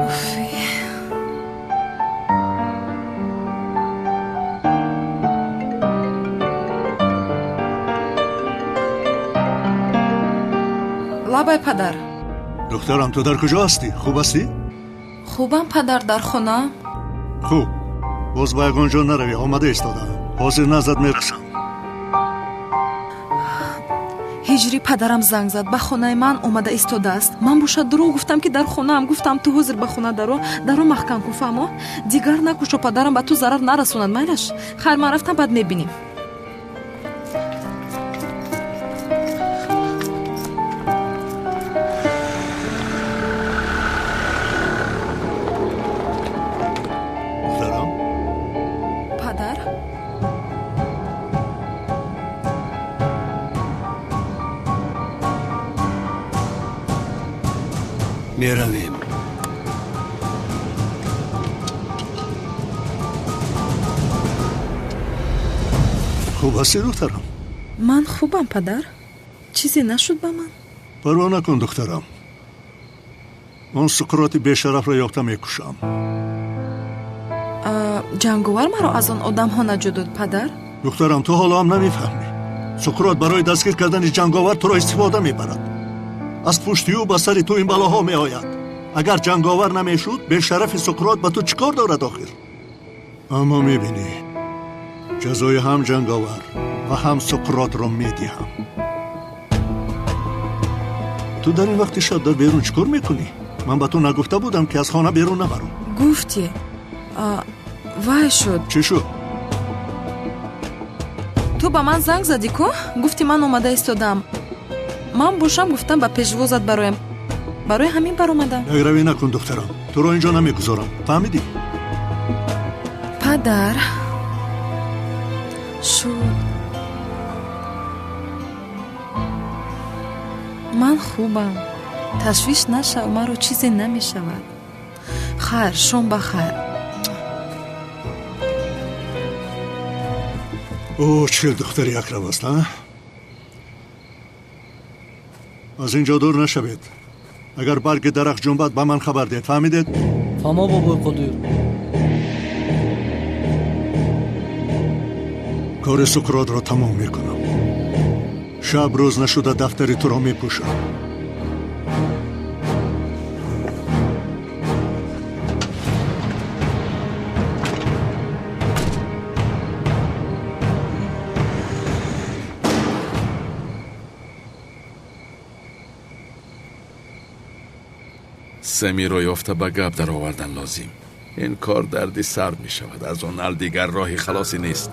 Уф. Лабай, падар. Духтарам, ту дар куҷо ҳастӣ? Хуб ҳастӣ? Хубам, падар, дар хонаам. Хуб, боз ба ягон ҷо наравӣ, омада истодаам. Ҳозир наздат мерасам. Ҳиҷрӣ, падарам занг зад, ба хонаи ман омада истодааст. Ман бошад дурӯғ гуфтам, ки дар хонаам. Гуфтам, ту ҳозир ба хона даро, даро маҳкам кун, фаҳмо? Дигар накушо, падарам ба ту зарар нарасонад, майлаш? Хайр, ман рафтам, баъд мебинем. Духтарам? Падар? Меравем. Хуб ҳастӣ, духтарам? Ман хубам, падар. Чизе нашуд ба ман? Парво накун, духтарам. Он Суқроти бешарафро ёфта мекушам. Ҷанговар маро аз он одамҳо наҷот дод, падар? Духтарам, ту ҳоло ҳам намефаҳмӣ. Суқрот барои дастгир кардани ҷанговар туро истифода мебарад. Аз пушти ӯ ба сари ту ин балоҳо меояд. Агар ҷанговар намешуд, бешарафи Суқрот ба ту чӣ кор дорад охир? Аммо мебинӣ, ҷазои ҳам ҷанговар ва ҳам Суқротро медиҳам. Ту дар ин вақти шаб дар берун чӣ кор мекунӣ? Ман ба ту нагуфта будам, ки аз хона берун набаром? Гуфтӣ. Вай шуд. Чӣ шуд? Ту ба ман занг задӣ ку? Гуфтӣ, ман омада истодам. Ман бошам гуфтам, ба пешвозат бароям. Барои ҳамин баромадам. Якравӣ накун, духтарам. Туро инҷо намегузорам. Фаҳмидӣ? Падар, шуд. Ман хубам. Ташвиш нашав, маро чизе намешавад. Хайр, шом ба хайр. О, чӣ хел духтари акрав аст, а? Аз ин ҷо дур нашавед. Агар барги дарахт ҷунбад, ба ман хабар диҳед, фаҳмидед? Фаҳмо, бобои Қодир. Кори Суқротро тамом мекунам. Шаб рӯз нашуда дафтари туро мепӯшам. Самиро ёфта ба гап даровардан лозим. Ин кор дарди сар мешавад. Аз он ал дигар роҳи халосе нест.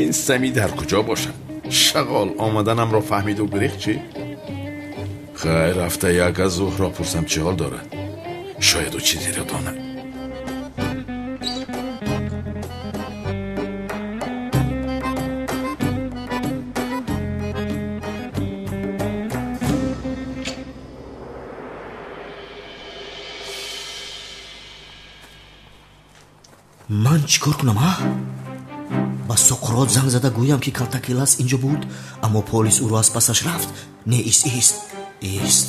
Ин Сами дар куҷо бошад? Шағол омаданамро фаҳмиду гурехт чӣ? Хайр, рафта як аз Зуҳро пурсам, чӣ ҳол дорад. Шояд ӯ чизеро донад. Ман чӣ кор кунам, а? Ба Суқрот занг зада гӯям, ки калтакилас инҷо буд, аммо полис ӯро аз пасаш рафт. Не, ист, ист, ист.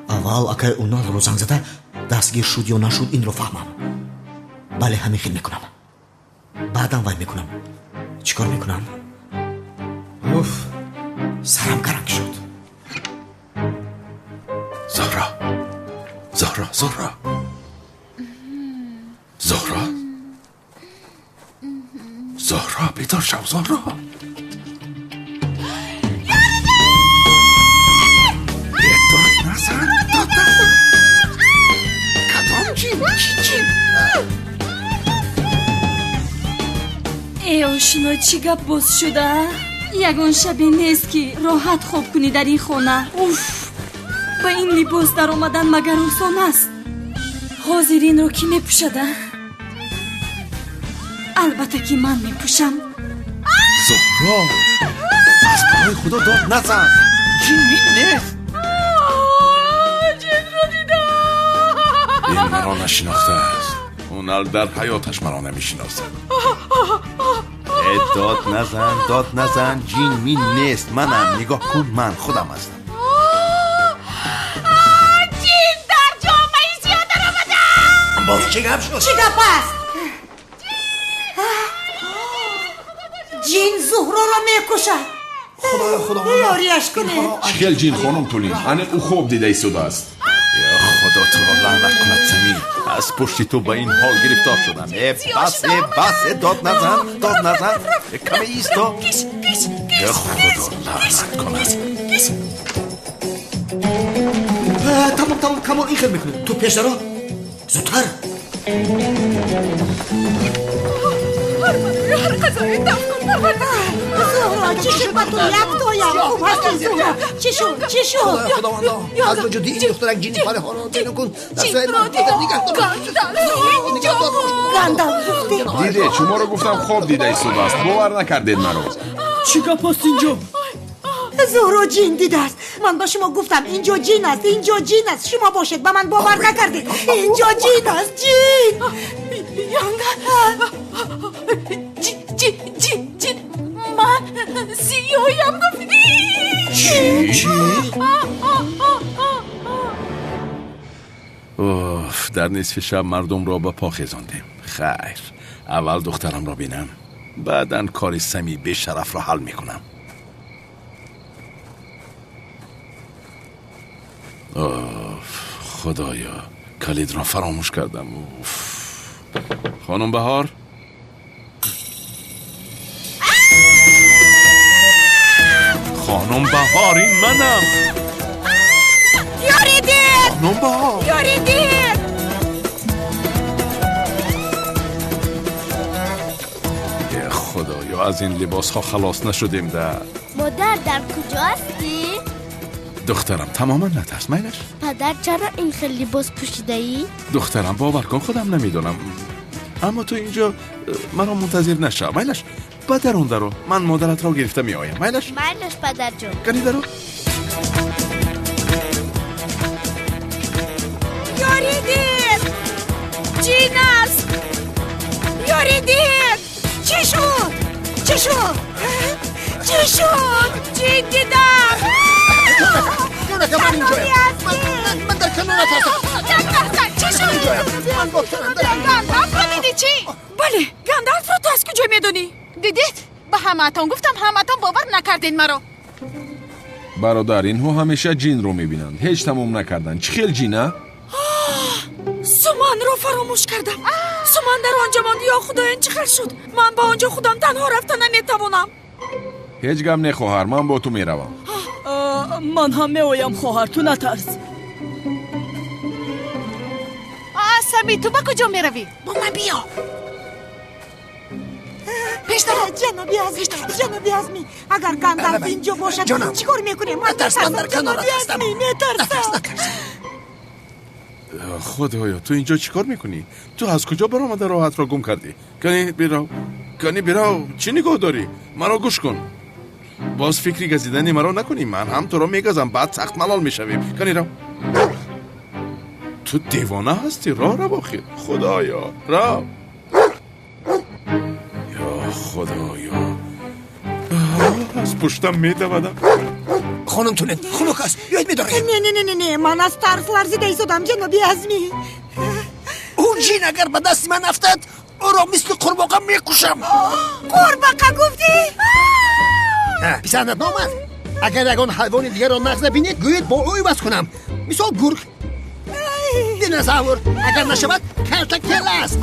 Аввал акай Уналро занг зада, дастгир шуд ё нашуд, инро фаҳмам. Бале, ҳамин хел мекунам. Баъдан вай мекунам. Чӣ кор мекунам? Уф, сарам каранг шуд. Зуҳро, Зуҳро, Зуҳро, Зуҳро, Зуҳро, бедор шав, Зуҳро. Дод назан, дод назан. Кадом ҷин? Чӣ ҷин? Э, ошино, чӣ гап боз шуда? Ягон шабе нест, ки роҳат хоб кунӣ дар ин хона. Уф, ба ин либос даромадан магар осон аст? Ҳозир инро кӣ мепӯшада? Албатта, ки ман мепӯшам. Зуҳро, аз барои Худо дод назан, ҷин мин нест. Ҷинро дидам. Ин маро нашинохтааст. Унал дар ҳаёташ маро намешиносад. Э, дод назан, дод назан, ҷин мин нест, манам. Нигоҳ кун, ман худам ҳастам. Ҷин дар ҷомаи сиёҳ даромада. Боз чӣ гап шуд? Чӣ гап аст? Ҷин Зуҳроро мекушад. Худоё, Худо, ёрияш кунед. Чӣ хел ҷин, хонум Тулин? Аниқ ӯ хоб дида истодааст. Ё Худо, туро лаънат кунад, Самир, аз пушти ту ба ин ҳол гирифтор шудам. Э, бас, э, бас, э, дод назан, дод назан, э, каме исто. Ё Худо лаънат кунад. Тамом, тамом, Камол, ин хел мекунем. Ту пеш даро, зудтар. Ҳар қазое даф кун, Парвардигор. Зуҳро, чӣ шуд ба ту? Яктоям хуб ҳастӣ, Зуҳро? Чӣ шуд, чӣ шуд? Худовандо, аз вуҷуди ин духтарак ҷини фариҳоро берун кун. Дастҳои ман нигаҳ дор. Нигаҳ дор. Гандалф гуфтӣ? Дидед, шуморо гуфтам, хоб дида истодааст, бовар накардед маро. Чӣ гап аст инҷо? Зуҳро ҷин дидааст. Ман ба шумо гуфтам, инҷо ҷин аст, инҷо ҷин аст. Шумо бошед, ба ман бовар накардед. Инҷо ҷин аст, ҷин. Янга, ҷин, ҷин, ҷин. Ман сиёям гуфтӣ. Чӣ? Уф, дар нисфи шаб мардумро ба по хезондем. Хайр, аввал духтарамро бинам, баъдан кори Сами бешарафро ҳал мекунам. Уф, худоё, калидро фаромӯш кардам. Уф, хонум Баҳор, хонум Баҳор, ин манам. Ёридед! Хонум Баҳор! Ёридед! Э, худоё, аз ин либосҳо халос нашудем да. Модар, дар куҷо ҳастӣ? Духтарам, тамоман натарс, майлаш. Падар, чаро ин хел либос пӯшидаӣ? Духтарам, бовар кун, худам намедонам, аммо ту инҷо маро мунтазир нашав, майлаш. Ба дарун даро, ман модаратро гирифта меоям, майлаш. Майлаш, падарҷон. Кани даро. Ёридед! Ҷин аст! Ёридед! Чӣ шуд? Чӣ шуд? Чӣ шуд? Ҷин дидам. Ҷонака, ман инҷоям. Ман дар канорат ҳастам. Натарсан, чӣ шуд? Ман бо танам дар Гандалфро дидӣ, чӣ? Бале, Гандалфро ту аз куҷо медонӣ? Дидед, ба ҳамаатон гуфтам, ҳамаатон бовар накардед маро. Бародар, инҳо ҳамеша ҷинро мебинанд, ҳеҷ тамом накарданд. Чӣ хел ҷин, а? Суманро фаромӯш кардам. Суман дар он ҷо монд. Ё Худо, ин чӣ хел шуд? Ман ба он ҷо худам танҳо рафта наметавонам. Ҳеҷ гап не, хоҳар, ман бо ту меравам. Ман ҳам меоям, хоҳар, ту натарс. Сами, ту ба куҷо меравӣ? Бо ман биё. Пештаро. Ҷаноби азиз, ҷаноби Азмӣ, агар Гандалф инҷо бошад, чӣ кор мекунем? Ман натарс, ман дар канорат ҳастам. Метарсам. Худоё, ту инҷо чӣ кор мекунӣ? Ту аз куҷо баромада роҳатро гум кардӣ? Кани бирав, кани бирав, чӣ нигоҳ дорӣ? Маро гӯш кун, боз фикри газидани маро накунӣ, ман ҳам туро мегазам, баъд сахт малол мешавем. Кани рав. Ту девона ҳастӣ, роҳ рав охир. Худоё, рав. Худоё, аз пуштам медавадам. Хонум Тулин, хунук аст, биёед медорем. Не, не, не, не, не, ман аз тарс ларзида истодам, ҷаноби Азмӣ. Ӯ ҷин агар ба дасти ман афтад, ӯро мисли қурбоқа мекушам. Қурбоқа гуфтӣ? Писандат наомад? Агар ягон ҳайвони дигарро нағз набинед, гӯед бо ӯ иваз кунам. Мисол гург, динозавр, агар нашавад калтакела аст.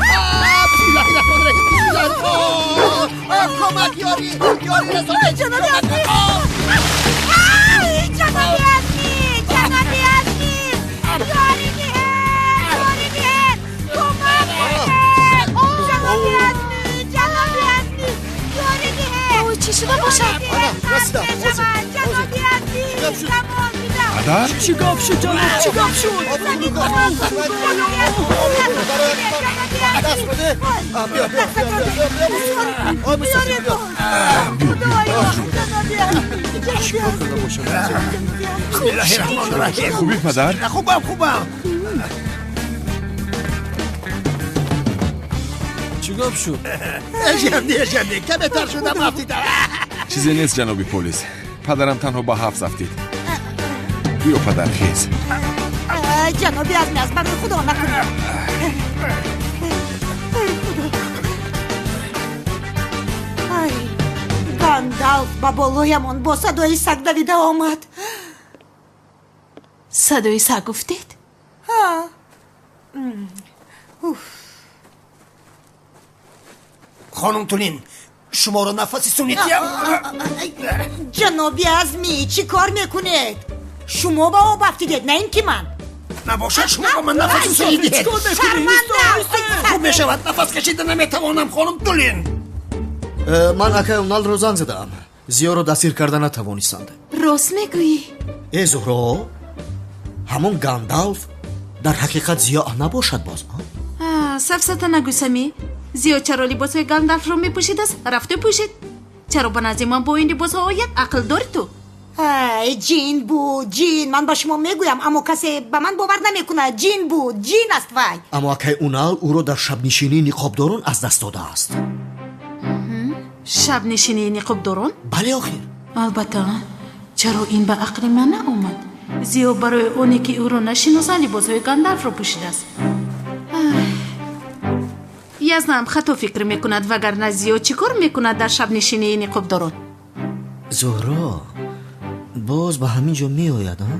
Бисмиллаҳи раҳмони раҳим, бисмиллаҳи. Кӯмак, ёрӣ, ёрӣ расонед. Ҷаноби Азмӣ! Ҷаноби Азмӣ! Ҷаноби Азмӣ! Ёрӣ диҳед! Ёрӣ диҳед! Кӯмак кунед! Ҷаноби Азмӣ! Ҷаноби Азмӣ! Ёрӣ диҳед! Ой, чӣ шуда бошад? Расидам. Ҷаноби Азмӣ! Замон бидам! Падар? Чӣ гап шуд, ҷаноб? Чӣ гап шуд? Хубӣ, падар? Хубам, хубам. Чӣ гап шуд? Ежам не, каме тар шудам, афтидам. Чизе нест, ҷаноби полис. Падарам танҳо ба ҳафз афтид. Биё, падар, хез. Ҷаноби Азмӣ, аз барои Худо накунед. Ай, Гандалф ба болоямон бо садои саг давида омад. Садои саг гуфтед? Ҳа. Уф. Хонум Тулин, шуморо нафаси сунитиям. Ҷаноби Азмӣ, чӣ кор мекунед? Шумо ба об афтидед, на ин ки ман. Набошад, шумо ба ман нафаси сунӣ диҳед. Шарманда! Хуб мешавад, нафас кашида наметавонам, хонум Тулин. Ман акай Уналро занг задаам. Зиёро дастгир карда натавонистанд. Рост мегӯӣ? Э, Зуҳро, ҳамон Гандалф дар ҳақиқат Зиё набошад боз? Сафсата нагӯ, Самӣ. Зиё чаро либосҳои Гандалфро мепӯшидааст? Рафту пӯшид. Чаро ба назди ман бо ин либосҳо ояд? Ақл дори ту? Ай, ҷин буд, ҷин. Ман ба шумо мегӯям, аммо касе ба ман бовар намекунад. Ҷин буд, ҷин аст вай. Аммо акай Унал ӯро дар шабнишинии ниқобдорон аз даст додааст. Шабнишинии ниқобдорон? Бале, охир. Албатта, чаро ин ба ақли ман наомад? Зиё барои оне ки ӯро нашиносанд, либосҳои Гандалфро пӯшидааст. Язнам хато фикр мекунад, вагарна Зиё чӣ кор мекунад дар шабнишинии ниқобдорон? Зуҳро боз ба ҳамин ҷо меояд, а?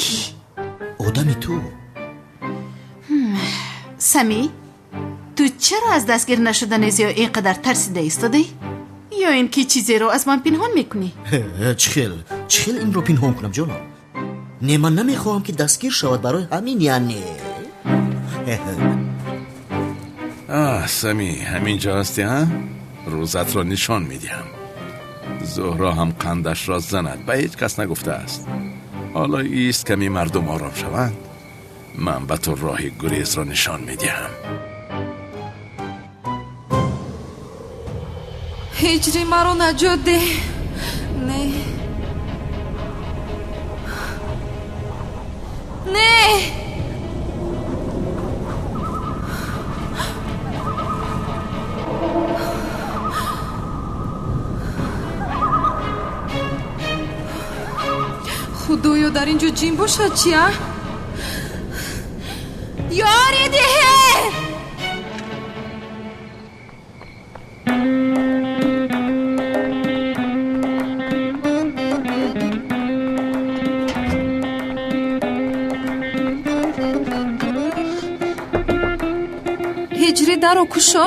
Кӣ? Одами ту. Самӣ, ту чаро аз дастгир нашудани Зиё ин қадар тарсида истодаӣ? Ё ин ки чизеро аз ман пинҳон мекунӣ? Чӣ хел? Чӣ хел инро пинҳон кунам, ҷонам? Не, ман намехоҳам ки дастгир шавад, барои ҳамин яъне. Аҳ, Самӣ, ҳамин ҷо ҳастӣ, ҳа? Рӯзатро нишон медиҳам. Зуҳро ҳам қандашро занад, ба ҳеҷ кас нагуфтааст. Ҳоло ист ками мардум ором шаванд, ман ба ту роҳи гурезро нишон медиҳам. Ҳиҷри маро наҷот деҳ. Не. Не. Худоё, дар ин ҷо ҷин бошад чи, а? Ёрӣ диҳед! Ҳиҷрӣ, даро кушо.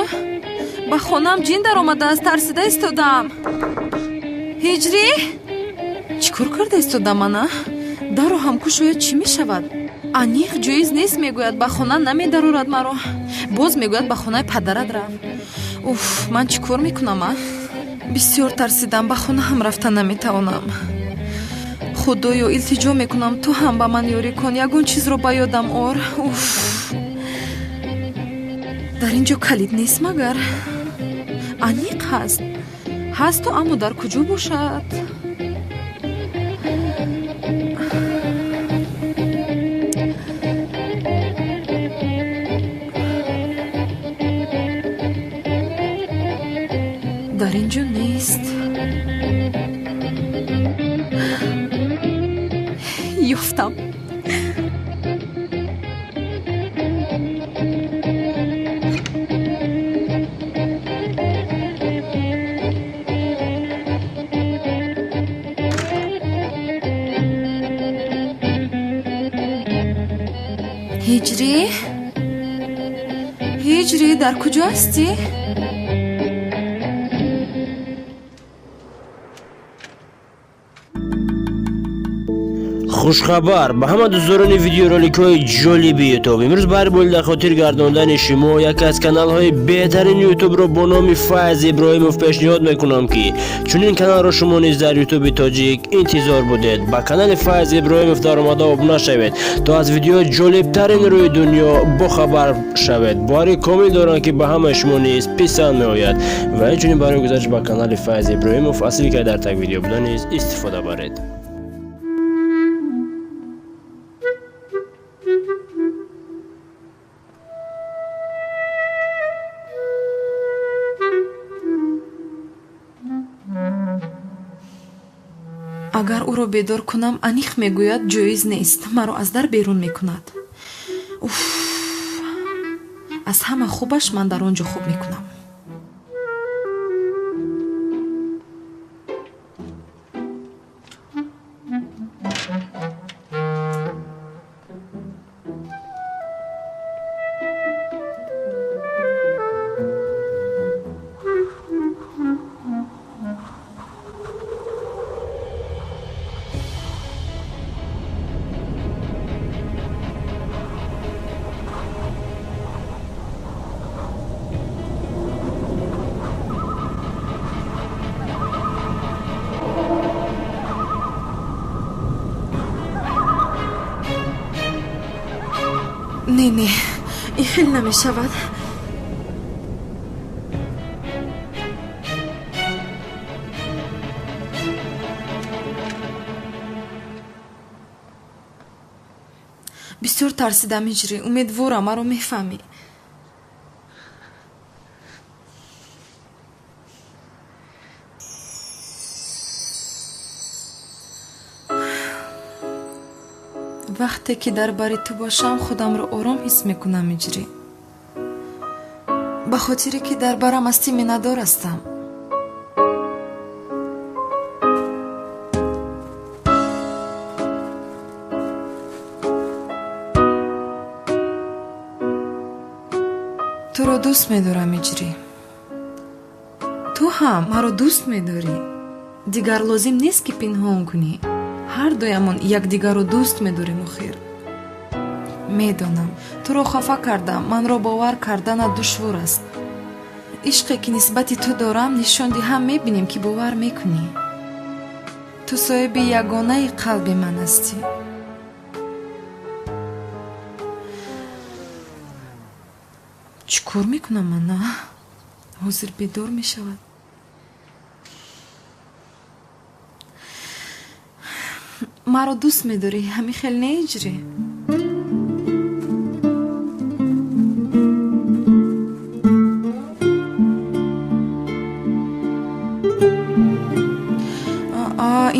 Ба хонаам ҷин даромадааст, тарсида истодаам. Ҳиҷрӣ? Чӣ кор карда истодам ана? Даро ҳам кушояд, чӣ мешавад? Аниқ ҷоиз нест, мегӯяд, ба хона намедарорад маро. Боз мегӯяд, ба хонаи падарат рав. Уф, ман чӣ кор мекунам, а? Бисёр тарсидам, ба хона ҳам рафта наметавонам. Худоё, илтиҷо мекунам, ту ҳам ба ман ёрӣ кун, ягон чизро ба ёдам ор. Уф. Дар ин ҷо калид нест магар? Аниқ ҳаст. Ҳасту, аммо дар куҷо бошад? Дар ин ҷо нест. Ёфтам. Ҳиҷрӣ, Ҳиҷрӣ, дар куҷо ҳастӣ? Хушхабар ба ҳама дӯстдорони видеороликҳои ҷолиби Ютуб. Имрӯз баҳри болида хотир гардондани шумо яке аз каналҳои беҳтарини Ютубро бо номи Файз Иброҳимов пешниҳод мекунам, ки чунин каналро шумо низ дар Ютуби тоҷик интизор будед. Ба канали Файз Иброҳимов даромада обуна шавед, то аз видеои ҷолибтарин рӯи дунё бохабар шавед. Боварӣ комил дорам, ки ба ҳамаи шумо низ писанд меояд. Ва инчунин барои гузариш ба канали Файз Иброҳимов аз ссылкаи дар таги видео буда низ истифода баред. Агар ӯро бедор кунам, аниқ мегӯяд, ҷоиз нест, маро аз дар берун мекунад. Уф, аз ҳама хубаш ман дар он ҷо хоб мекунам. Не, не, ин хел намешавад. Бисёр тарсидам, Ҳиҷрӣ. Умедворам, маро мефаҳмӣ. Вақте ки дар бари ту бошам, худамро ором ҳис мекунам, Ҳиҷрӣ. Ба хотире ки дар барам ҳастӣ, миннатдор ҳастам. Туро дӯст медорам, Ҳиҷрӣ. Ту ҳам маро дӯст медорӣ. Дигар лозим нест, ки пинҳон кунӣ. Ҳар дуямон якдигарро дӯст медорем. Охир медонам, туро хафа кардам. Манро бовар карданат душвор аст. Ишқе ки нисбати ту дорам, нишон диҳам, мебинем, ки бовар мекунӣ. Ту соҳиби ягонаи қалби ман ҳастӣ. Чӣ кор мекунам ман? А ҳозир бедор мешавад. Маро дӯст медорӣ, ҳамин хел не, Ҳиҷрӣ?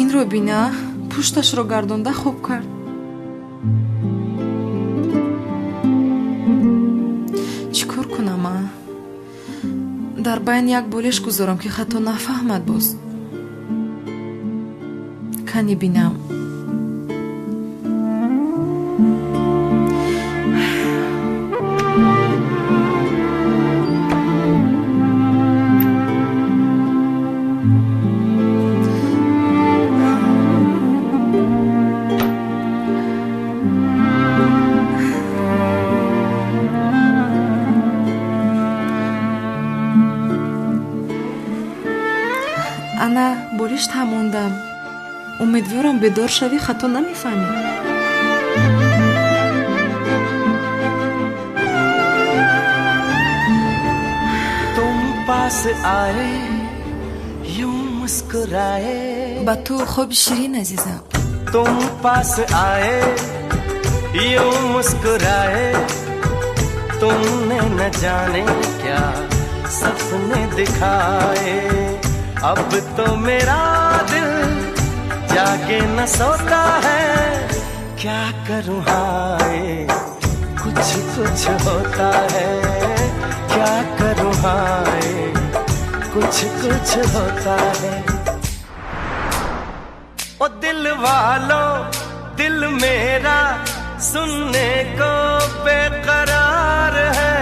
Инро бина, пушташро гардонда хоб кард. Чӣ кор кунам? А дар байн як болиш гузорам, ки хато нафаҳмад боз. Кани бинам. Ана болишт ҳам мондам. Умедворам, бедор шавӣ, хато намефаҳмӣ. तुम पास आए यूं मुस्कुराए। Ба ту хоби ширин, азизам. तुम पास आए यूं मुस्कुराए, तुमने न जाने क्या सपने दिखाए। अब तो मेरा दिल जागे न सोता है। क्या करूं हाय कुछ कुछ होता है। क्या करूं हाय कुछ कुछ होता है। ओ दिल वालों दिल मेरा सुनने को बेकरार है।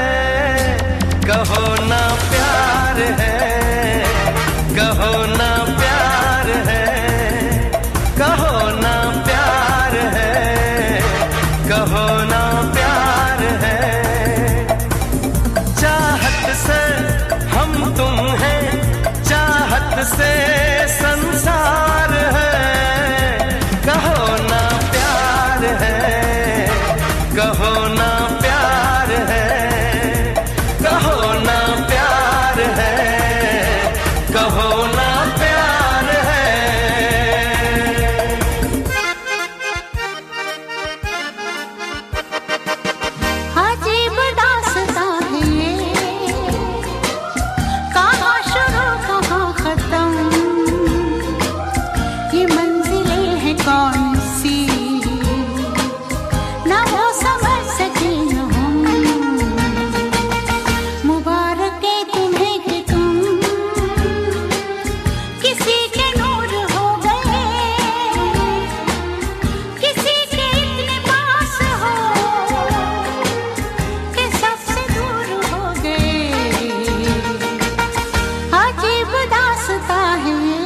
कहो ना प्यार है, कहो ना प्यार है, कहो ना प्यार है, कहो ना प्यार है। चाहत से हम तुम हैं, चाहत से संसार है। कहो ना प्यार है, कहो ना प्यार है, कहो ना प्यार है, कहो ना प्यार है। अजीब दास्तां है ये, कहाँ शुरू कहाँ खत्म, ये मंजिलें हैं कौन सी, ना वो समझ सके न हम। मुबारक है तुम्हें कि तुम किसी के नूर हो गए, किसी के इतने पास हो कि सबसे दूर हो गए। अजीब दास्तां है ये।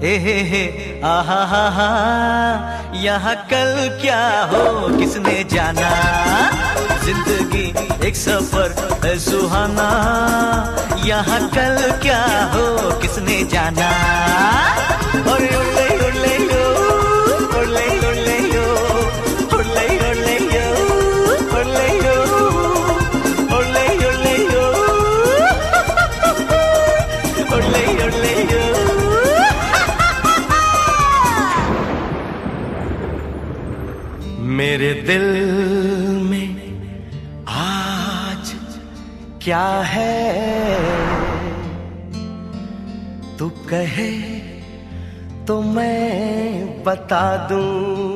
ए हे हे आहा हा हा, यहाँ कल क्या हो किसने जाना। जिंदगी एक सफर है सुहाना, यहाँ कल क्या हो किसने जाना। ओरे ओले ओले यो, ओले ओले यो, ओले ओले यो, ओले यो, ओले ओले यो, ओले ओले यो। मेरे दिल में आज क्या है, तू कहे तो मैं बता दूं।